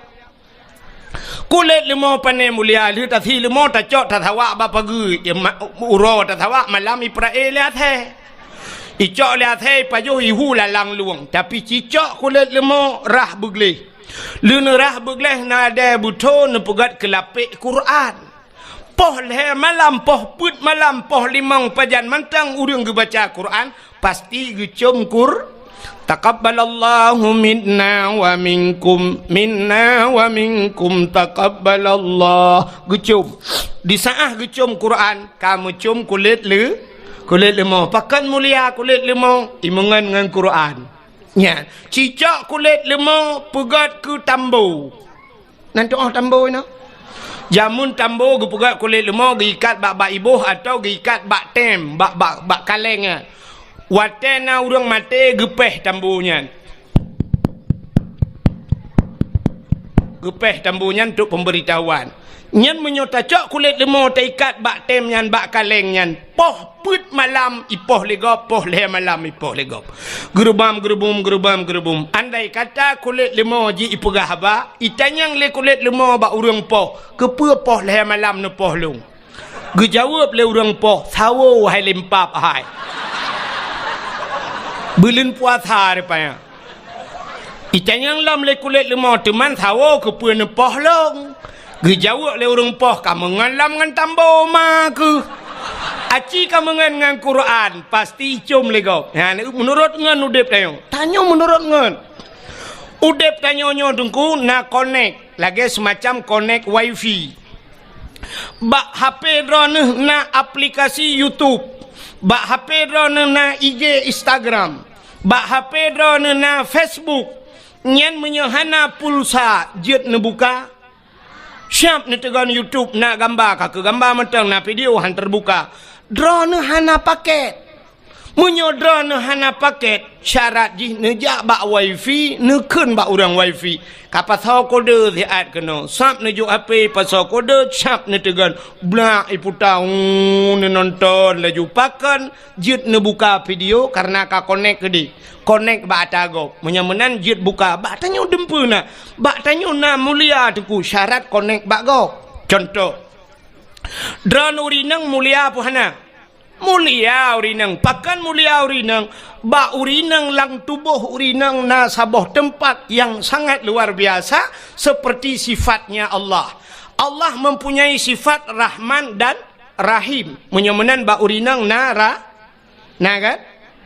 Kulét leumô pane mulia, lheueh tasi leumô tacok tasawak bak pageue, eh, ma-, uroe tasawak malam ipeurae lé asèe. Icok lé asèe ipajoh ihu lalang lueng, tapi cicok kulét leumô rhah beugleh. Lheueh neurhah beugleh na dèe beutho neupeugöt keu lapék Qur'an. Poh lhèe malam, poh peuet malam, poh limong pajan mantong ureueng geubaca Qur'an, pasti geucôm Qur-, taqabbalallahu minna wa minkum, minna wa minkum taqabbalallah. Geucôm. Di saat geucôm Qur'an, ka meucôm kulét leu-, kulét leumô. Pakon mulia kulét leumô? Imeungon ngon Qur'an. Nyan, cicok kulét leumô peugöt keu tambo. Nan tu'oh tambo inoe. Jameun tambo geupeugöt kulét leumô geuikat bak, bak iboh atawa geuikat bak tem, bak, bak, bak kaleng nyan. Watèe na ureueng maté geupéh tambo nyan. Geupéh tambo nyan untuk pemberitahuan. Nyan meunyoe tacok kulét leumô taikat bak tem nyan, bak kaleng nyan, poh peuet malam ipoh lé gob, poh lhèe malam ipoh lé gob. Geurubam, geurubum, geurubam, geurubum. Andai kata kulét leumô jih ipeugah haba, itanyong lé kulét leumô bak ureueng poh, "Keupeue poh lhèe malam neupoh lôn?" Geujaweueb lé ureueng poh, "Sawo hai limpap hai. Buleuen puasa rupanya." Itanyong lom lé kulét leumô, "Teuma sawo keupeue neupoh lôn?" Geujaweueb lé ureueng poh, "Kameungon lom ngon tambo ma keuh. Aci kameungon ngon Quran, pasti icôm lé gob." Nyan, meunurot ngon udép tanyoe. Tanyoe meunurot ngon. Udeb tanyoe nyoe Teungku na konek, lagée seumacam konek wifi. Bak H P droeneuh na aplikasi YouTube. Bak H P droeneuh na I G, Instagram. Bak H P droeneuh na Facebook. Nyan meunyoe hana pulsa, jeuet neubuka? Siab neuteugon YouTube, na gamba, ka keu gamba mantong, na video, han teubuka. Droeneuh hana paket. Meunyoe droeneuh hana paket, syarat jih neujak bak wifi, neukheun bak ureuëng wifi. Ka pasoe kode siat keunoe, sab neujok H P, pasoe kode, sab neuteugon, blak iputa, uu, neunonton laju. Pakon? Jeuet neubuka video kareuna ka konek keudeh. Konek bak ata gob. Meunyoe meunan jeuet buka, bak tanyoe dumpeue na. Bak tanyoe na mulia Teungku, syarat konek bak gob. Cuntoh, droeneuh ureuëng inong mulia peue hana? Mulia ureuëng inong. Pakon mulia ureuëng inong? Bak ureuëng inong lam tuboh ureuëng inong na saboh teumpat nyang sangat luar biasa, seperti sifatnya Allah. Allah mempunyai sifat Rahman dan Rahim. Meunyoe meunan bak ureuëng inong na ra-, na kan?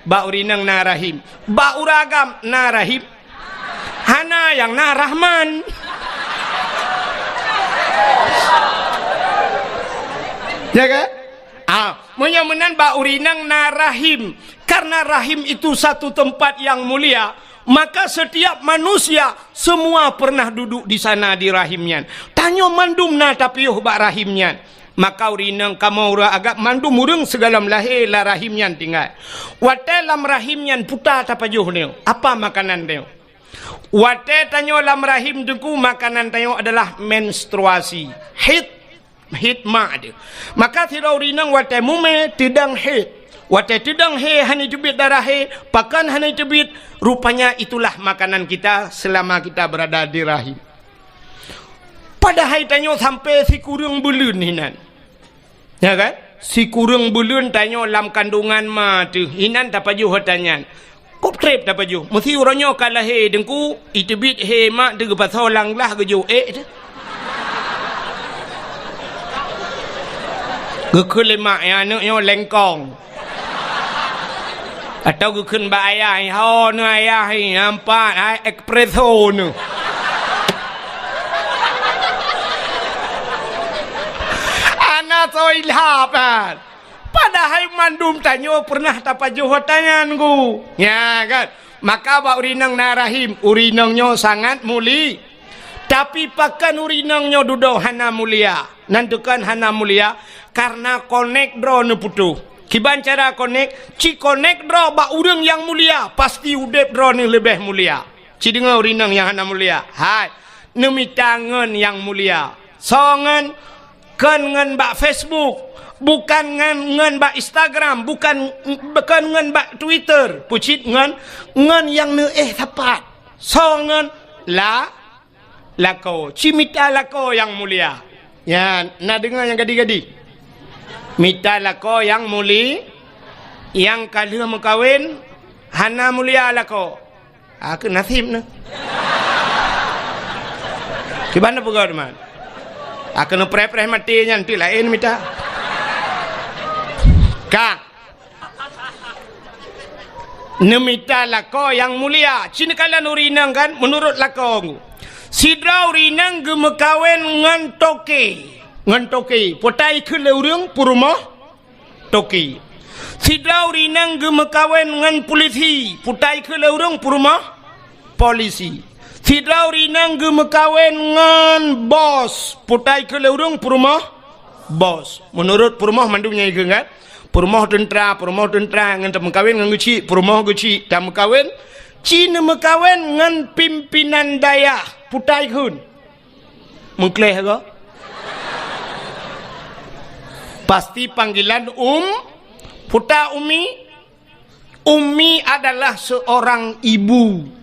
Bak ureuëng inong na Rahim. Bak ureuëng agam na Rahim. Hana, nyang na Rahman. Ya kan? Ah, meunyoe meunan bak ureuëng inong na Rahim. Karena Rahim itu satu tempat yang mulia, maka setiap manusia semua pernah duduk di sana di Rahim nyan. Tanyoe mandum na tapiôh bak Rahim nyan. Maka ureuëng inong kamoe ureuëng agam mandum ureuëng sigohlom lahé lam Rahim nyan tinggai. Watée lam Rahim nyan peue tapajoh nyoe? Apa makanan nyoe? Watée tanyoe lam Rahim Teungku, makanan tanyoe adalah menstruasi. Haid, haid mak teuh. Maka sidroe ureuëng inong watée mumé teudong haid. Watée teudong haid hana teubiet darah haid, pakon hana teubiet, rupanya itulah makanan kita selama kita berada di rahim. Padahai tanyoe sampai sikureueng buleuen hinan. Ya kan? Sikureueng buleuen tanyoe lam kandungan ma teuh, hinan tapajoh ata nyan. Kop treb tapajoh. Meusi uroe nyoe ka lahé Teungku, iteubiet hé mak teuh geupasoe lam glah geujok ék teuh. Geukheun lé mak, "Ya, aneuk nyoe lengkong." Atau geukheun bak ayah, "Ho neuh ayah, nampak hai espresso neuh." Ana soe ilham kan. Padahai mandum tanyoe pernah tapajoh ata nyan, Teungku. Ya kan? Maka bak ureuëng inong na rahim, ureuëng inong nyoe sangat muli. Tapi pakon ureuëng inong nyoe dudoe hana mulia? Nan teuh kon hana mulia, kareuna konek droe neuputoh. Kiban cara konek? Ci konek droe bak ureuëng nyang mulia, pasti udeb droe neuh leubeh mulia. Ci deungoe ureuëng inong nyang hana mulia. Hai, neumita ngon nyang mulia. Soe ngon? Kon ngon bak Facebook, bukan ngon, ngon bak Instagram, bukan, kon ngon bak Twitter. Peucit ngon, ngon nyang neuéh sapat. Soe ngon? La, lakoe. Ci mita lakoe nyang mulia. Ya, na deungoe nyang gadi-gadi. Mita lakoe nyang muli, nyang ka lheueh meukawen, hana mulia lakoe. Akeuh nasib neuh. Kiban neupeugah teuma. Akeuh neupreh-preh maté nyan teuk laén mita. Ka. Neumita lakoe nyang mulia. Ci neukalon ureuëng inong kan, meunurot lakoe. Sidroe ureuëng inong geumeukawen ngon toke. Ngon toke. Peue takheun lé ureuëng? Peurumoh toke. Sidroe ureuëng inong geumeukawen ngon pulisi. Peue takheun lé ureuëng? Peurumoh polisi. Sidroe ureuëng inong geumeukawen ngon bos. Peue takheun lé ureuëng? Peurumoh bos. Meunurot peurumoh mandum nyang ikheun kan? Peurumoh teuntra, peurumoh teuntra ngon tameukawen ngon geuchik, peurumoh geuchik tameukawen. Ci neumeukawen ngon pimpinan dayah. Peue takheun? Meukleh goe. Pasti panggilan um, peue takheun umi? Umi adalah seorang ibu.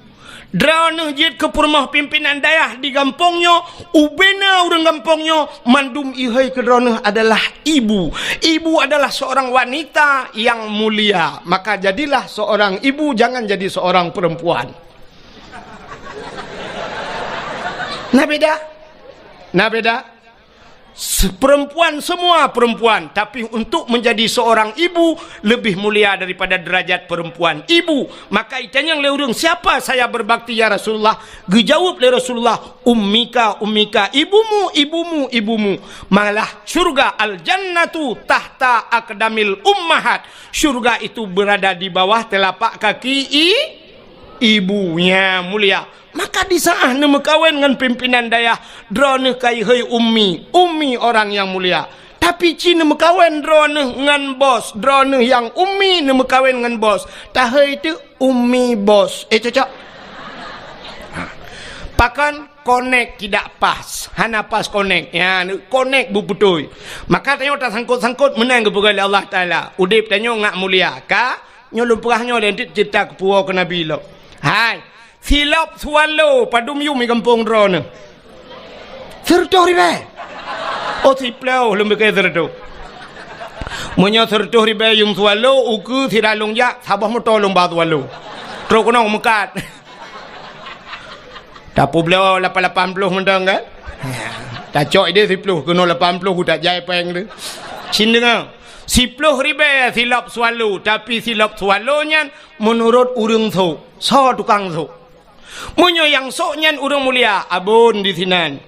Droeneuh jeuet keu peurumoh pimpinan dayah di gampông nyoe, ubena ureuëng gampông nyoe, mandum ihôi keu droeneuh adalah ibu. Ibu adalah seorang wanita yang mulia. Maka jadilah seorang ibu, jangan jadi seorang perempuan. Na beda? Na beda? Se-, perempuan, semua perempuan, tapi untuk menjadi seorang ibu lebih mulia daripada derajat perempuan ibu. Maka itanyong lé ureuëng, "Siapa saya berbakti, ya Rasulullah?" Geujaweueb lé Rasulullah, "Ummika, ummika, ibumu, ibumu, ibumu." Malah syurga, al-jannatu tahta aqdamil ummahat. Syurga itu berada di bawah telapak kaki i-, ibu. Nya mulia. Maka di saat neumeukawen ngon pimpinan dayah, droeneuh kayhôi ummi, ummi orang yang mulia. Tapi ci neumeukawen droeneuh ngon bos, droeneuh nyang ummi neumeukawen ngon bos. Tahôi teuk ummi bos. Eh, cocok? Ha. Pakon konek tidak pas. Hana pas konek. Ya, konek beubeutôi. Maka tanyoe tasangkot-sangkot meunan geupeugah lé Allah Taala. Udeb tanyoe ngat mulia. Ka? Nyoe lôn peugah nyoe lé, enteuk ceurita keupuwoe keu Nabi lom. Hai, silop swallow padum yum di gampông droeneuh? Sireutôh ribée. Oh, siploh lôn piké sireutôh. Meunyoe sireutôh ribée yum swallow, ukeue sira lôn jak, saboh moto lôn ba swallow. Trok keunoe meukat. Tapeubloe lapan lapan ploh mantong kan? Tacok idéh siploh, keunoe lapan ploh, utak jai péng tu. Cin deungoe. Siploh ribée silop swallow, tapi silop swallow nyan meunurot ureuëng sôk. Soe tukang sôk? Meunyoe nyang sôk nyan ureuëng mulia, abon di sinan.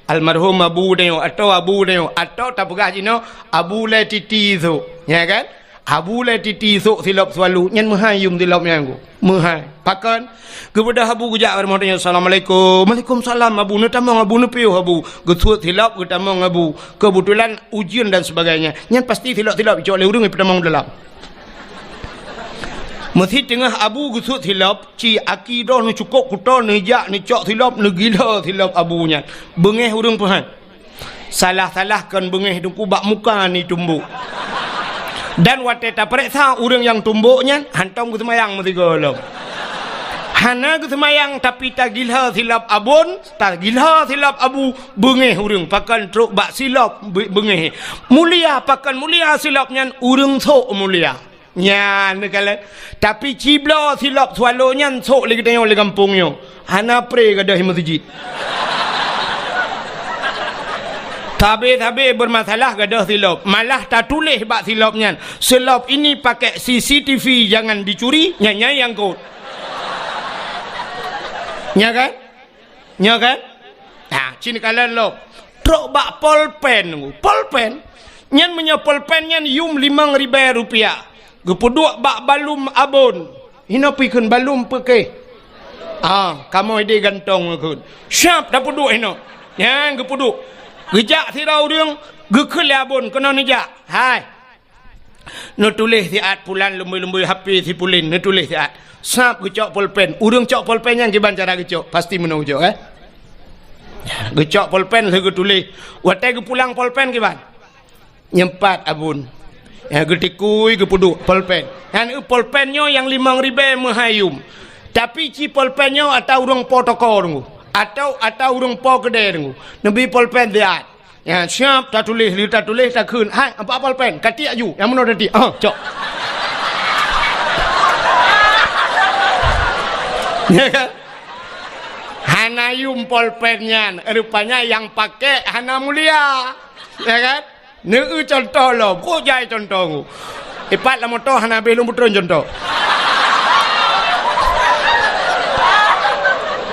Almarhum abu tanyoe, atau abu tanyoe, atau tapeugah jinoe, Abu Lé Titi sôk. Ya kan? Abu Lé Titi sôk silop swallow, nyan meuhai yum silop nyan ku. Meuhai. Pakon? Geubeudôh abu geujak bak rumoh tanyoe, "Assalamualaikum." "Waalaikumsalam, abu." Neutamong abu, neupiôh abu. Geusuet silop, geutamong abu. Keubeutulan ujeuen dan sebagainya. Nyan pasti silop-silop icok lé ureuëng ipeutamong dalam. Meusi teungoh abu geusuet silop, ci aki droe neucukôp kuto, neujak neucok silop, neugila silop abu nyan. Beungéh ureuëng peuhan. Salah-salah kon beungéh teungku bak muka ni tumbok. Dan watée tapareksa ureuëng nyang tumbok nyan, hantom geuseumayang meusigoe lom. Hana geuseumayang, tapi tagila silop abon, tagila silop abu, beungéh ureuëng pakon trok bak silop be-, beungéh. Mulia pakon mulia silop nyan ureuëng sôk mulia. Nyan neukalon. Tapi cibloe silop swallow nyan sôk lé geutanyoe lé gampông nyoe. Hana pré gadôh meuseujid. Sabe-sabe beumasalah gadôh silop. Malah tatuléh bak silop nyan, "Silop ini pakai C C T V, jangan dicuri," nyan, nyan nyang kot. Nya kan? Nyoe kan? Nah, cin kalon lom. Trok bak polpen. Polpen? Nyan meunyoe polpen nyan yum limong ribée rupiah. Geupeuduek bak balum abon. Hinoe pi kheun balum peukéh. Ah, kamoe idéh gantong kheun. Siap tapeuduek hinoe. Nyan geupeuduek. Geujak sidroe ureuëng, geukheun lé abon keunoe neujak. Hai. Neutuléh siat pulan lumbôi-lumbôi H P si pulan, neutuléh siat. Sab geucok polpen. Ureuëng cok polpen nyan kiban cara geucok, pasti meunoe geucok, eh. Geucok polpen lheueh geutuléh. Watée geupulang polpen kiban? Nyempat abon. Ya, geutikui geupeuduek polpen. Nyan eu polpen nyoe nyang limong ribée meuhai yum. Tapi ci polpen nyoe ata ureuëng po toko deungoe. Atau ata ureuëng po keudée deungoe. Neubi polpen siat. Ya, siap tatuléh, lheueh tatuléh takheun. Hai, ampat polpen, katiek aju. Nyang meunoe tatiek. Ah, cok. Ya kan? Hana yum polpen nyan. Rupanya nyang pakai hana mulia. Ya kan? Neu contoh lom. Kok jai contoh ngu. Ipat lam moto hana habéh lôn beutron contoh.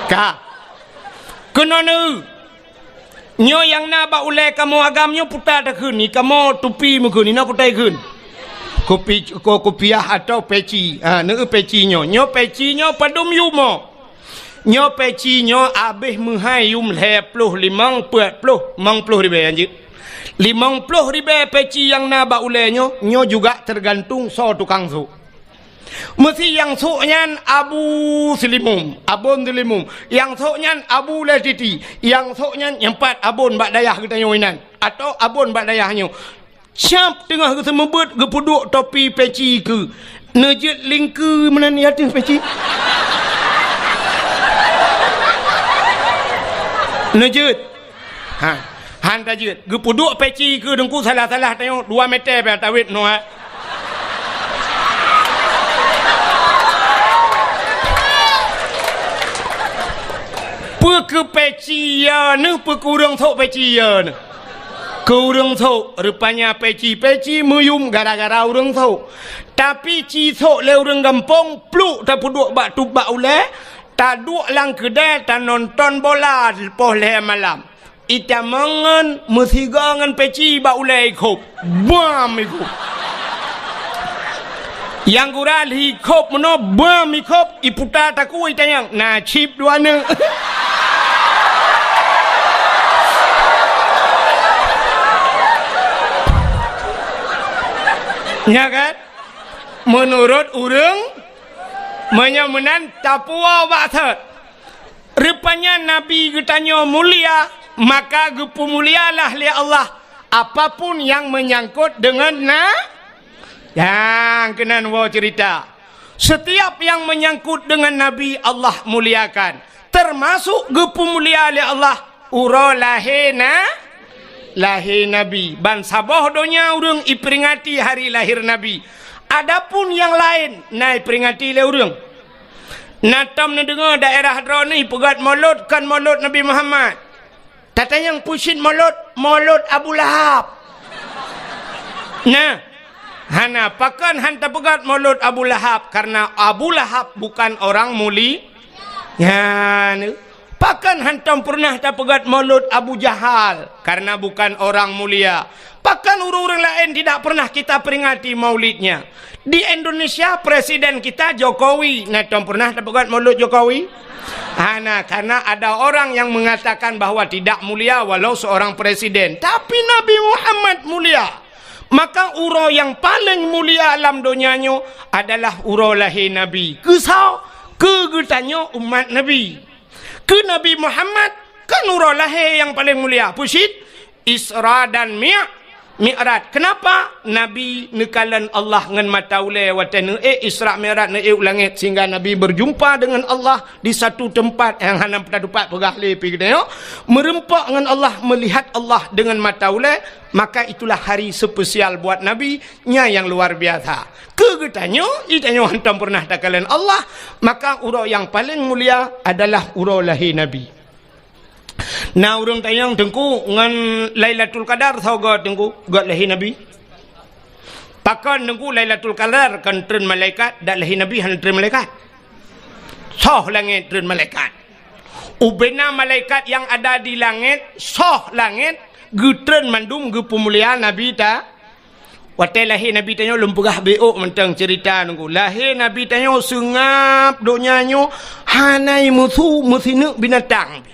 Ka. Keunoe neu. Nyoe nyang na bak ulée kamoe agam nyoe puta takheun, ni kamoe tupi meukheun, ni na puta ikheun. Kupi-, ko-, kupiah atau peci. Ha, neu peci nyoe. Nyoe peci nyoe padum yumo. Nyoe peci nyoe abéh meuhai yum lhée ploh limong peuet ploh, limong ploh ribée anjeut. Limong ploh ribée peci nyang na bak ulée nyoe, nyoe juga tergantung soe tukang sôk. Meusi nyang sôk nyan Abu Seulimum, Abon Seulimum. Nyang sôk nyan Abu Lé Titi. Nyang sôk nyan nyang pat abon bak dayah geutanyoe inan, atau abon bak dayah nyoe. Siap teungoh geuseumeubeuet geupeuduek topi peci keu. Neujeuet lingkeu meunan di ateueh peci. Neujeuet. Ha, han tajeuet. Geupeuduek peci keu deungku salah-salah tanyoe dua meter pih tawét noe. Peu keu peci ya neuh, peu keu ureuëng sôk peci ya neuh. Keu ureuëng sôk, rupanya peci-peci meuyum gara-gara ureuëng sôk. Tapi ci sôk lé ureuëng gampông, pluk tapeuduek bak tueb bak ulée, taduek lam keudée tanonton bola poh lhée malam. Itamong ngon meusigoe ngon peci bak ulée ikhôb. Bam ikhôb. Nyang gura lhi ikhôb meunoe, bam ikhôb, iputa takue itanyong, na cit dua neuk. Nya kan? Meunurot ureuëng, meunyoe meunan tapuwoe bak sot. Rupanya Nabi geutanyoe mulia, maka geupeumulialah lé Allah apapun nyang meunyangkot deungon na-, nyang keunan woe ceurita. Setiap nyang meunyangkot deungon Nabi, Allah muliakan, teumasok geupeumulia lé Allah uroe lahé na-, lahé Nabi. Ban saboh donya ureuëng iperingati hari lahir Nabi. Adapun nyang laén na iperingati lé ureuëng. Na tom neudeungoe daerah droeneuh peugét molot kon molot Nabi Muhammad. Tatanyong peue cit molot, molot Abu Lahab. Nah, hana, pakon han tapeugét molot Abu Lahab, karena Abu Lahab bukan orang muli-, nyan. Pakon hantom pernah tapeugét molot Abu Jahal, karena bukan orang mulia. Pakon ureuëng-ureuëng laén tidak pernah kita peringati maulidnya? Di Indonesia, presiden kita Jokowi, na tom pernah tapeugét molot Jokowi? Hana, karena ada orang yang mengatakan bahwa tidak mulia walau seorang presiden. Tapi Nabi Muhammad mulia. Maka uroe nyang paleng mulia lam donya nyoe adalah uroe lahé Nabi. Keu soe? Keu geutanyoe umat Nabi. Keu Nabi Muhammad kan uroe lahé nyang paleng mulia. Peue cit? Isra dan Mi-, Mi'raj. Kenapa? Nabi neukalon Allah ngon mata ulée watée neuék Isra Mi'raj, neuék u langét, sehingga Nabi berjumpa dengan Allah di satu tempat nyang hana meutupat peugah lé pih geutanyoe. Meureumpok ngon Allah, melihat Allah dengan mata ulée, maka itulah hari spesial buat Nabi, nyan nyang luar biasa. Keu geutanyoe, geutanyoe hantom pernah takalon Allah, maka uroe nyang paleng mulia adalah uroe lahé Nabi. Na ureuëng tanyong, "Teungku, ngon Lailatul Qadar soe göt, Teungku?" "Göt lahé Nabi." "Pakon, Teungku, Lailatul Qadar kon treun malaikat, dak lahé Nabi hana treun malaikat?" "Soh langét treun malaikat. Ubena malaikat nyang ada di langét, soh langét, geutreun mandum geupeumulia Nabi ta-" Watée lahé Nabi tanyoe lôn peugah beuôk mantong ceurita nunggu. Lahé Nabi tanyoe seungab donya nyoe hana meusu meusineuk binatang.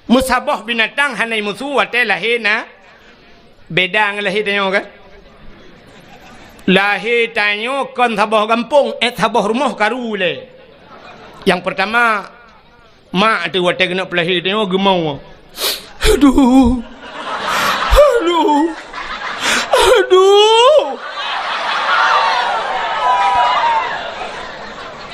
Meusaboh binatang hana meusu watée lahé na-, beda ngon lahé tanyoe kan? Lahé tanyoe kon saboh gampông, eh, saboh rumoh karu lé. Nyang peurtama, mak teuh watée keuneuk peulahé tanyoe geumao. Aduh. Aduh. Aduh.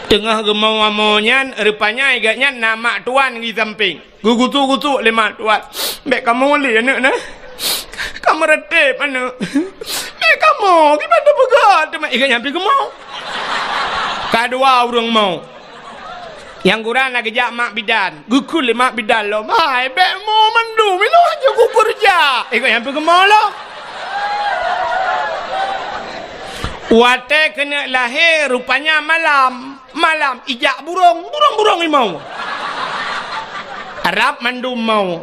Teungoh geumao-mao nyan, rupanya i gobnyan na mak tuan di sampéng. Geugutuk-gutuk lé mak tuan. "Bék kamoe lé aneuk na. Kamoe reuteb aneuk. Bék kamoe, kiban tapeugah teuma i gobnyan pih geumao." Ka dua ureuëng mao. Nyang gura na geujak mak bidan. Geukheun lé mak bidan lom, "Hai, bék mo mandum, inoe hana kukeureuja." I gobnyan pih geumao lom. Watée keuneuk lahé, rupanya malam. Malam ijak burông, burông-burông imau. Rab mandum mau.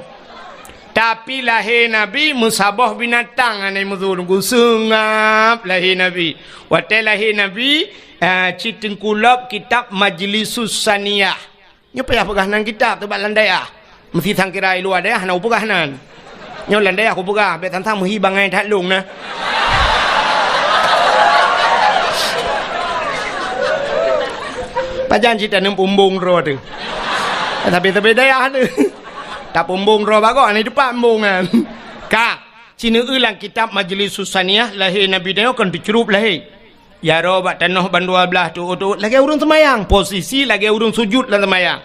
Tapi lahé Nabi meusaboh binatang hana meusu, geuseungab lahé Nabi. Watée lahé Nabi, eh, cit teungku lop kitab Majlisus Saniyah. Nyoe payah peugah nan kitab teuh bak lam dayah. Meusi sangkira i luwa dayah hana kupeugah nan. Nyoe lam dayah kupeugah, bék sang-sang meuhi bangai that lông na. Pajan cit taneum peumbong droe teuh. Tapi-tapi dayah teuh. Tapeumbong droe bagoe, hana teupat embong nyan. Ka, sineue lam kitab Majlisus Saniyah, lahé Nabi nyoe kon teucrueb lahé. Jaroe bak tanoh bandua blaih teuôt-teuôt lagée ureuëng seumayang, posisi lagée ureuëng sujut lam seumayang.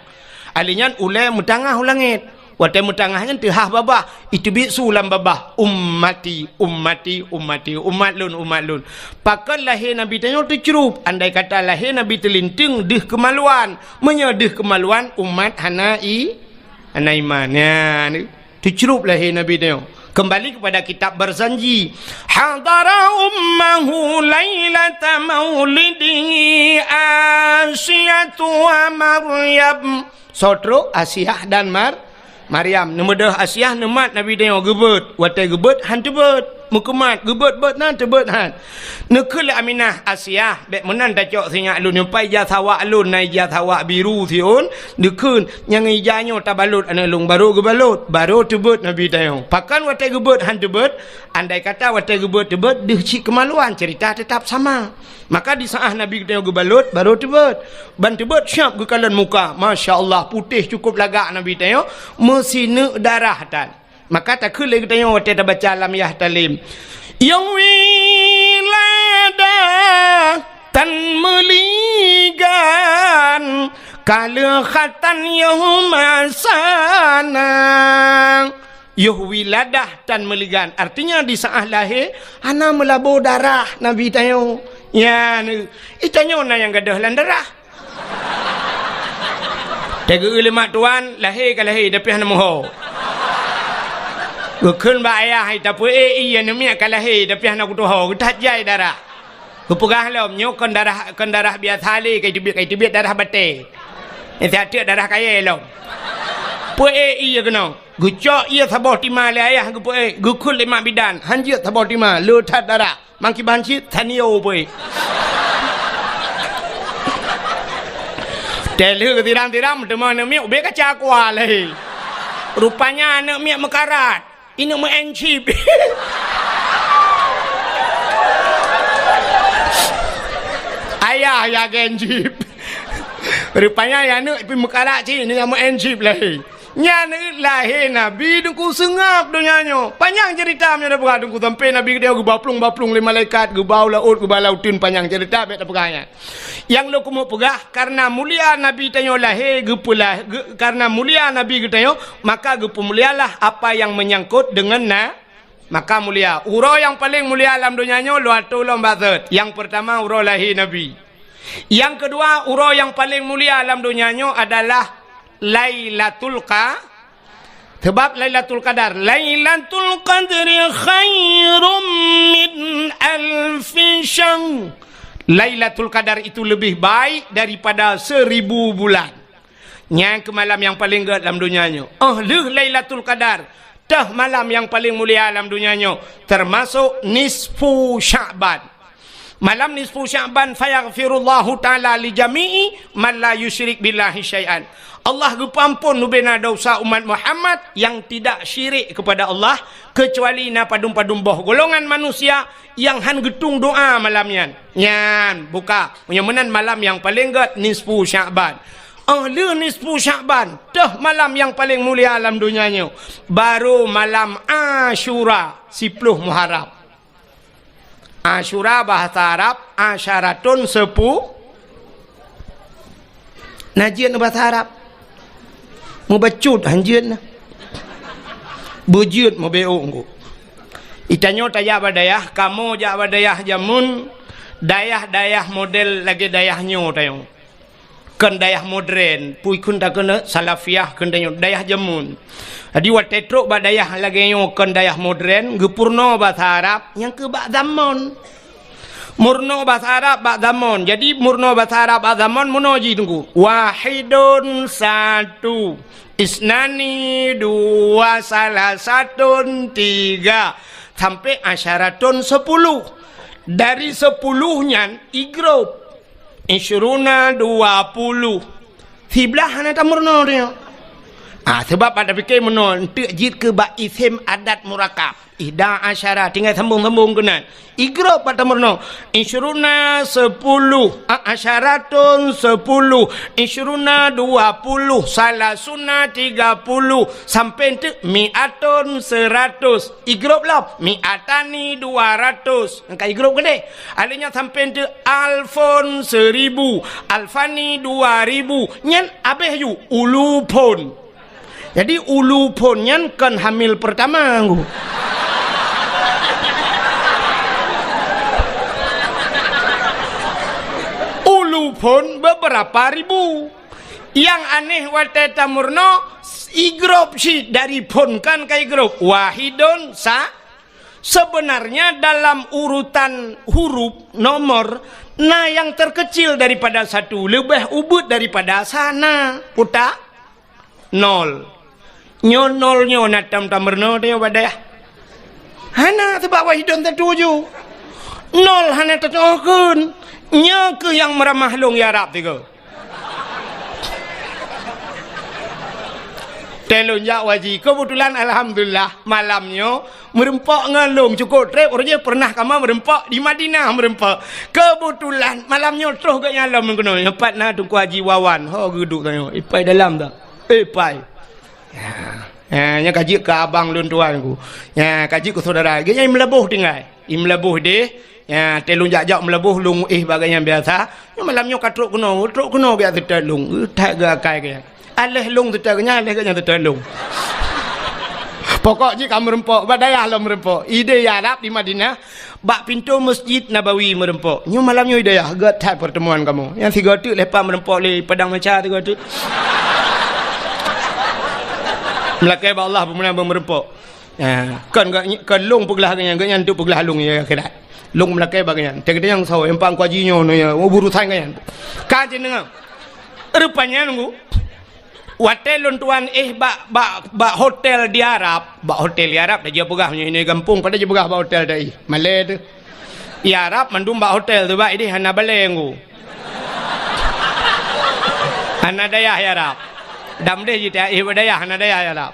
Ali nyan ulée meutangah u langét. Watée meutangah nyan teuhah babah, iteubiet su lam babah, "Ummati, ummati, ummati, umat lôn, umat lôn." Pakon lahé Nabi tanyoe teucrueb, andai kata lahé Nabi teulinteung deuh keumaluan, meunyoe deuh keumaluan umat hana i-, hana iman. Nyan. Teucrueb lahé Nabi tanyoe. Kembali kepada kitab Barzanji. Hadara ummahu lailata maulidihi Asiyatu wa Maryam. Soe trok? Asiah dan Mar-, Maryam. Neumeudoh Asiah neumat Nabi tanyoe geubeuet. Watée geubeuet, han teubeuet. Meukeumat, geubeuet-beuet na teubeuet han. Neukheun lé Aminah, "Asiah, bék meunan tacok sinyak lôn nyoe, pai ija sawak lôn, na ija sawak biru siôn." Neukheun, "Nyang ija nyoe tabalot aneuëk lôn." Barô geubalot, barô teubeuet Nabi tanyoe. Pakon watée geubeuet han teubeuet? Andai kata watée geubeuet teubeuet, deuh cit keumaluan, ceurita teutap sama. Maka di saát Nabi geutanyoe geubalot, barô teubeuet. Ban teubeuet siab geukalon muka. Masya Allah, putéh cukôp lagak Nabi tanyoe, meusineuk darah tan. Maka takheun lé geutanyoe watée tabaca lam yah talim. Yoh wiladah tan meuligan, ka lheueh khatan yoh masana. Yoh wiladah tan meuligan. Artinya di saát lahé hana meulabô darah Nabi tanyoe. Nyan, i tanyoe na nyang gadôh lam darah. Teugeue lé mak tuan, lahé ka lahé, tapi hana meuho. Geukheun bak ayah, "Hai, tapeuék ié, aneuëk miet ka lahé, tapi hana kutuho, geuthat jai darah." Geupeugah lom, "Nyoe kon darah, kon darah biasa lé, ka iteubiet, ka iteubiet darah batée. Nyang siat teuk darah kayée lom." Peuék ié keunoe. Geucok ié saboh tima lé ayah geupeuék, geukheun lé mak bidan, han jeuet saboh tima, le that darah. Mangkiban cit, tanio pui. Teuh lheueh geusiram-siram, teuma aneuëk miet ubé kaca kuah lé. Rupanya aneuëk miet meukarat. Ineuëk meu'en chip. Ayah ya gen chip. Rupanya ya aneuëk pih meukarat cit, ineuëk meu'en chip lé. Nyan lahé Nabi Teungku seungab donya nyoe. Panyang ceurita meunyoe tapeugah Teungku, sampoe Nabi geutanyoe geuba plueng-ba plueng lé malaikat, geuba u laôt, geuba lam uteuen, panyang ceurita bék tapeugah nyan. Nyang lôn keumeung peugah, kareuna mulia Nabi tanyoe lahé geupeulah-, geu-, kareuna mulia Nabi geutanyoe, maka geupeumulialah apa nyang meunyangkot deungon na-, maka mulia. Uroe nyang paleng mulia lam donya nyoe lôn atô lom bak thot. Nyang peurtama uroe lahé Nabi. Nyang keudua, uroe nyang paleng mulia lam donya nyoe adalah Lailatul Qa-, sabab Lailatul Qadar. "Lailatul Qadri khairum min alfi syahr." Lailatul Qadar itu lebih baik daripada seribu bulan. Nyan keuh malam nyang paleng gét lam donya nyoe. Óh lheueh Lailatul Qadar, teuh malam nyang paleng mulia lam donya nyoe, teumasok nisfu Sya'ban. Malam nisfu Sya'ban, "Fayaghfirullahu ta'ala li jami'i man la yusyrik billahi syai'an." Allah geupeuamphon bubena desya umat Muhammad nyang tidak syirik kepada Allah, keucuali na padum-padum boh golongan manusia nyang han geutung doa malam nyan. Nyan, buka. Meunyoe meunan malam nyang paleng gét nisfu Sya'ban. Óh lheueh nisfu Sya'ban, teuh malam nyang paleng mulia lam donya nyoe, barô malam Asyura, siploh Muharram. Asyura bahasa Arab, asyaratun sepu-, na jeuet bahasa Arab. Mubacut han jeuet na. Beujeuet meubeok ngku. Itanyoe tajak bak dayah, kamoe jak bak dayah jameun, dayah-dayah model lagée dayah nyoe tanyoe. Kon dayah modern, pui kheun takheun salafiyah kheun tanyoe, dayah jameun. Jadi watée trok bak dayah lagée nyoe kon dayah modern, geupeurunoe bahasa Arab, nyang keuh bak zamon. Meurunoe bahasa Arab bak zamon. Jadi meurunoe bahasa Arab bak zamon meunoe jih Teungku. Wahidun satu, isnani dua, salasatun tiga, sampai asyaratun sepuluh. Dari sepuluh nyan igrop. Isyruna dua puluh. Siblaih hana tameurunoe tanyoe. Ah, sabab bak tapike meunoe, eunteuk jeuet keu bak isem adat murakab. Ihda asyara, tinggai sambong-sambong keunan. Igrop bak tameurunoe. Isyruna sepuluh, a-, asyaratun sepuluh, isyruna dua puluh, salasuna tiga puluh, sampai eunteuk mi'atun seratus. Igrop lom, mi'atani dua ratus. Nyang ka igrop keudeh. Aleuh nyan sampai eunteuk alfon seribu, alfani dua ribu. Nyan abéh ju ulufon. Jadi ulufon nyan kon hamil pertama ngku. Ulufon beberapa ribu. Nyang aneh watée tameurunoe, igrop cit dari phon kan ka igrop. Wahidun sa-, sebenarnya dalam urutan huruf, nomor, na yang terkecil daripada satu, leubeh ubit daripada sana. Utak? Nol. Nyoe nol nyoe na tam tameurunoe teuh bak dayah. Hana, sabab wahidun tatuju. Nol hana tatuju kheun. Nyoe keuh nyang meuramah lôn ya Rab tiga. Teuh lôn jak haji. Keubeutulan alhamdulillah malam nyoe meureumpok ngon lôn cukôp trép, uroe jih pernah kamoe meureumpok di Madinah meureumpok. Keubeutulan malam nyoe troh geuhnyan lom keunoe. Nyoe pat na Teungku Haji Wawan. Ho geuduek tanyoe. Ipai dalam dah. Eh, pai. Ya, ya, nyan ka jeuet keu abang lôn tuan ku. Ya, ka jeuet keu syedara. Geuhnyan i Meulaboh tinggai. I Meulaboh deh. Ya, teuh lôn jak-jak Meulaboh lôn éh bak geuhnyan biasa. Nyoe malam nyoe ka trok keunoe, trok keunoe geuseutôt lôn. Eh, that geuakai geuhnyan. Aléh lôn seutôt geuhnyan, aléh geuhnyan seutôt lôn. Pokok jih ka meureumpok, bak dayah lom meureumpok. Idéh ya Rab di Madinah, bak pintoe Masjid Nabawi meureumpok. Nyoe malam nyoe i dayah, gét that pertemuan kamoe. Nyang sigoe teuk leupah meureumpok lé padang macha sigoe teuk. Meulakée bak Allah peue meunan meureumpok. Ha, kon gét, kon lôn peuglah geuhnyan, geuhnyan teuk peuglah lôn ya akhirat. Lôn meulakée bak geuhnyan. Teukeudeh nyang soe, nyang pang kuaji nyoe, nyoe ya, urusan geuhnyan. Ka jineungoe. Rupanya nunggu. Watée lôn tuan éh bak, bak, bak hotel di Arab, bak hotel di Arab, dah jipeugah meunyoe gampông, padahai jipeugah bak hotel dai. Malée teuh. Di Arab mandum bak hotel teuh, bak idéh hana balée nggu. Hana dayah di Arab. Dam deh jita éh bak dayah, hana dayah di Arab.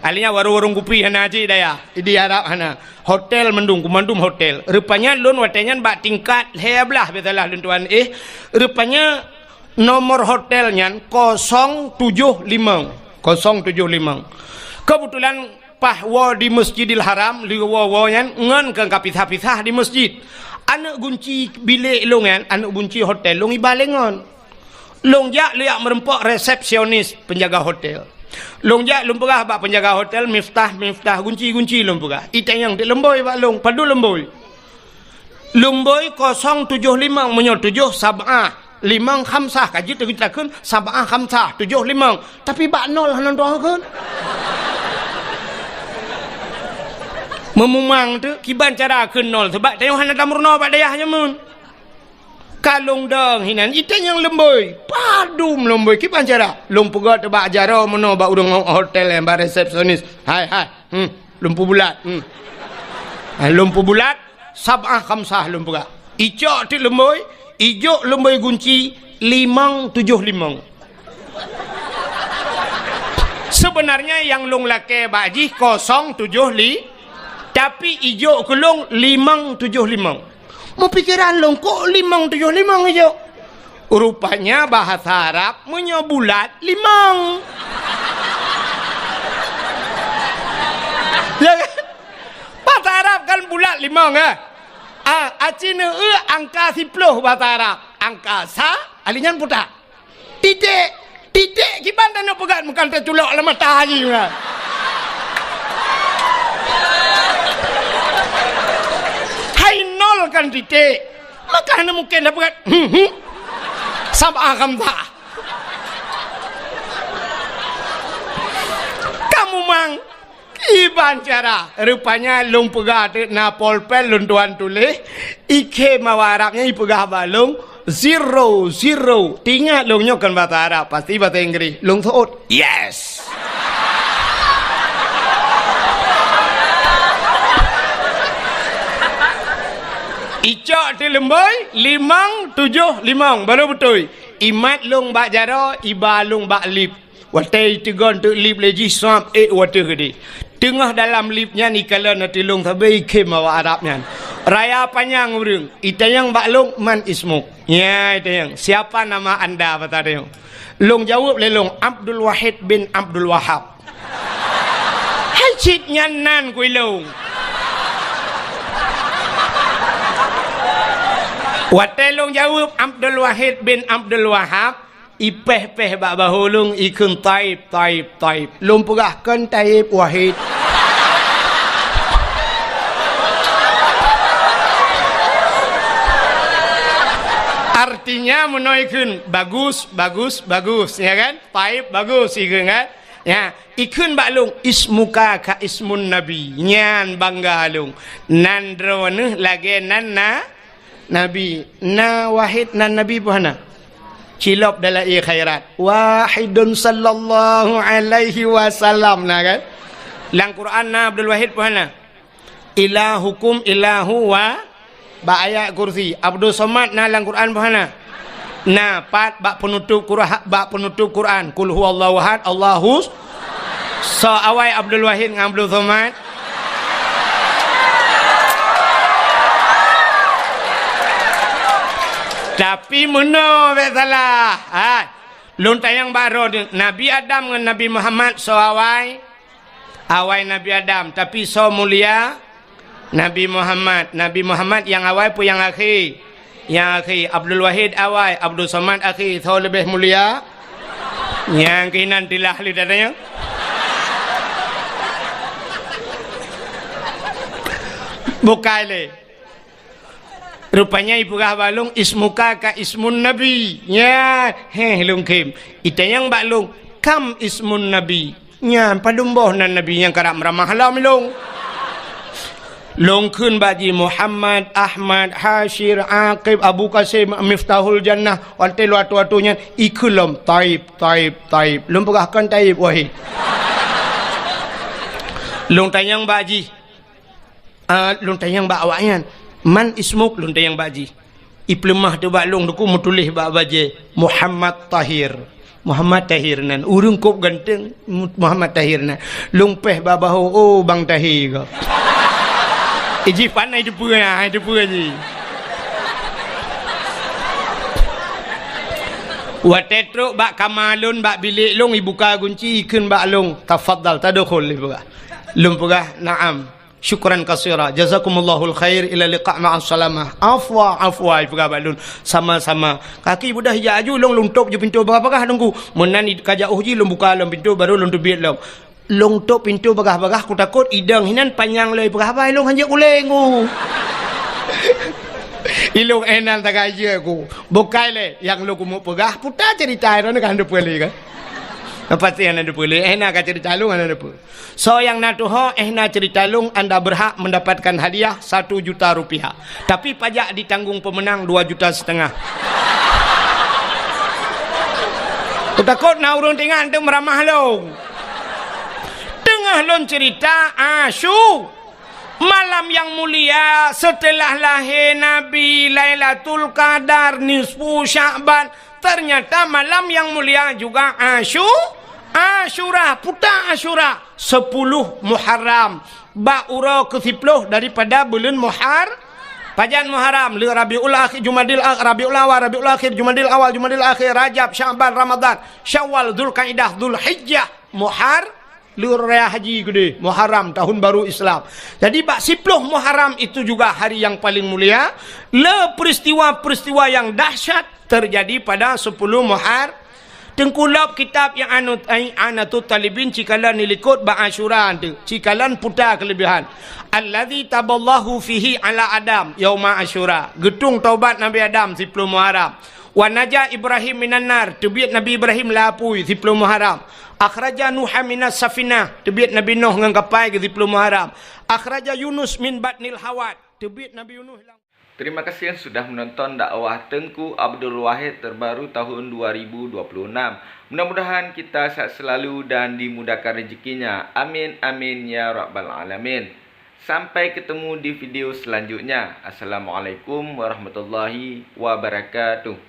Akhirnya warong-warong kupi hana cit dayah. Di Arab hana. Hotel mandum, mandum hotel. Rupanya lôn watée nyan bak tingkat lhée blaih biasalah lôn tuan éh. Rupanya nomor hotel nyan kosong tujoh limong. Kosong tujoh limong. Keubeutulan paih woe di Masjidil Haram, lheueh woe-woe nyan ngon keu ka pisah-pisah di masjid. Aneuk gunci bilék lôn nyan, aneuk gunci hotel lôn iba lé ngon. Lôn jak lôn jak meureumpok resepsionis penjaga hotel. Lôn jak lôn peugah bak penjaga hotel, "Miftah, Miftah, gunci, gunci," lôn peugah. Itanyong teuk leumbôi bak lôn, padub leumbôi. Leumbôi kosong tujoh limong, meunyoe tujoh sab'ah, limong khamsah, ka jeuet takheun sab'ah khamsah, tujoh limong. Tapi bak nol hana takheun. Meumumang teuk, kiban cara kheun nol, sabab tanyoe hana tameurunoe bak dayah nyoe meunan. Ka lôn dong hinan, itanyong leumbôi. Padub leumbôi, kiban cara? Lôn peugah teuk bak jaroe meunoe bak ureueng hotel nyan, bak resepsionis. "Hai, hai, hmm, lôn peubulat, hmm." Ha, lôn peubulat, sab'ah khamsah lôn peugah. Icok teuk leumbôi, ijok leumbôi gunci, limong tujoh limong. Sebenarnya nyang lôn lakée bak jih kosong tujoh li, tapi ijok keu lôn limong tujoh limong. Meupikeran lôn, kok limong tujoh limong ijok? Rupanya bahasa Arab meunyoe bulat, limong. Ya kan? Bahasa Arab kan bulat, limong, eh? Ah, aci neueu angka siploh bahasa Arab. Angka sa, ali nyan putak. Titék. Titék kiban taneuk peugah, meukan taculok lam mata jih meunan. Hai nol kan titék. Maka hana mungken tapeugah, hmm, hmm. Sab'ah khamsah. Kamu mang Kiban cara? Rupanya lôn peugah teuk na polpen lôn tuan tuléh, ikhém awak Arab nyan ipeugah bak lôn, zero, zero. Teuingat lôn nyoe kon bahasa Arab, pasti bahasa Inggris. Lôn seuôt, "Yes!" Icok teuk leumbôi, limong tujoh limong, baru beutôi. Imat lôn bak jaroe, iba lôn bak lip. Watée iteugon teuk lip lé jih, sab ék watée geudeh. Teungoh dalam lip nyan ikalon ateueh lôn sabe ikhém awak Arab nyan. Raya panyang ureuëng, itanyong bak lôn, "Man ismuk?" Nyan itanyong, "Siapa nama anda?" Bata tanyong. Lôn jaweueb lé lôn, "Abdul Wahid bin Abdul Wahab." Hai cit nyan nan kui lôn. Watée lôn jaweueb Abdul Wahid bin Abdul Wahab, ipéh-péh bak bahô lôn, ikheun, "Taib, Taib, Taib." Lôn peugah, "Kon Taib, Wahid." Artinya meunoe ikheun, bagus, bagus, bagus, ya kan? Taib, bagus ikheun kan? Ya, ikheun bak lôn, ismuka ka ismun nabi. Nyan bangga lôn. Nan droeneuh lagée nan na nabi. Na Wahid nan nabi peue hana? Cilop dalam ie khairat. Wahidun sallallahu alaihi wasallam na kan? Lam Quran na Abdul Wahid peue hana? Ilahukum ilahu wa bak ayat kursi. Abdul Somad na lam Quran peue hana? Na, pat bak penutup Quran, bak penutup Quran. Kul huwallahu ahad, Allahus. So awai Abdul Wahid ngon Abdul Somad. Tapi meunoe bék salah. Ha. Lôn tanyong bak droe, Nabi Adam ngon Nabi Muhammad so awai? Awai Nabi Adam, tapi so mulia? Nabi Muhammad. Nabi Muhammad nyang awai peue nyang akhé? Nyang akhé. Abdul Wahid awai, Abdul Somad akhé. So leubeh mulia? Nyang keunan tilah lé datanya. Bukai lé. Rupanya ipeugah bak lôn, ismuka ka ismun nabi. Ya, heh lôn khém. Itanyong bak lôn, kam ismun nabi? Nyan padum boh nan nabi nyang karab meuramah lom lôn. Lôn kheun bak jih Muhammad, Ahmad, Hasyir, Aqib, Abu Qasim, Miftahul Jannah. Watée lôn atoe-atoe nyan, ikheun lom, Taib, Taib, Taib. Lôn peugah kon Taib, wahé. Lôn tanyong bak jih. Ah, lôn tanyong bak awaknyan, "Man ismuk?" Lôn tanyong bak jih. Ipeuleumah teuh bak lôn, deuku meutuléh bak bajée, "Muhammad Tahir." Muhammad Tahir nan, ureuëng kôb ganteng, Mu-, Muhammad Tahir nan. Lôn péh bak bahô, "Oh, Bang Tahir ka." Iji pan ai teupeue, ai teupeue jih. Watée trok bak kama lôn, bak bilék lôn, ibuka gunci, ikheun bak lôn, "Tafadhal, tadkhul," ipeugah. Lôn peugah, "Na'am." Syukran katsira. Jazakumullahu khair. Ila liqa ma'as salamah. Afwa, afwa, ipeugah bak lôn. Sama-sama. Kaki beudah ijak aju, lôn, lôn tôp ju pintoe bagah-bagah, Teungku. Meunan i-, ka jauh jih, lôn buka lom pintoe, baru lôn teubiet lom. Lôn tôp pintoe bagah-bagah, kutakot idong hinan panyang lom ipeugah haba, ilôn hanjeuet ulée, Teungku. Ilôn éh nan tagajeuet, Teungku. Bukai lé, nyang lôn keumeuk peugah, puta ceurita droeneuh ka han teupeue lé kan? Pasti han teupeue lé, éh na ka ceurita lôn han teupeue. Soe nyang na tuho, éh na ceurita lôn, anda berhak mendapatkan hadiah satu juta rupiah. Tapi pajak ditanggung pemenang dua juta setengah. Kutakot na ureuëng teuingat teuk meuramah lôn. Teungoh lôn ceurita, Asyu-, malam nyang mulia setelah lahé Nabi, Lailatul Qadar, nisfu Sya'ban, ternyata malam nyang mulia juga Asyu-, Asyura, puta Asyura, sepuluh Muharram, bak uroe keusiploh daripada buleuen Muhar-, pajan Muharram, le Rabiul Akhir, Jumadil Ak-, Rabiul Awal, Rabiul Akhir, Jumadil Awal, Jumadil Akhir, Rajab, Sya'ban, Ramadan, Syawal, Zulkaidah, Zulhijjah, Muhar-, le raya haji keudeh, Muharram, tahun baru Islam. Jadi bak siploh Muharram itu juga hari yang paling mulia, le peristiwa-peristiwa yang dahsyat terjadi pada sepuluh Muhar-, Teungku lop kitab nyang anu, ai, I'anatut Talibin cikalon ilikot bak Asyura tu, cikalon puta keulebihan. Allazi taballahu fihi ala Adam yauma Asyura. Geutung taubat Nabi Adam siploh Muharram. Wa naja Ibrahim minan nar, teubiet Nabi Ibrahim lam apui siploh Muharram. Akhraja Nuha minas safinah, teubiet Nabi Nuh ngon kapai geuh siploh Muharram. Akhraja Yunus min batnil hawat, teubiet Nabi Yunus lam Terima kasih yang sudah menonton dakwah Teungku Abdul Wahid terbaru tahun dua ribu dua puluh enam. Mudah-mudahan kita sehat selalu dan dimudahkan rezekinya. Amin, amin, ya rabbal alamin. Sampai ketemu di video selanjutnya. Assalamualaikum warahmatullahi wabarakatuh.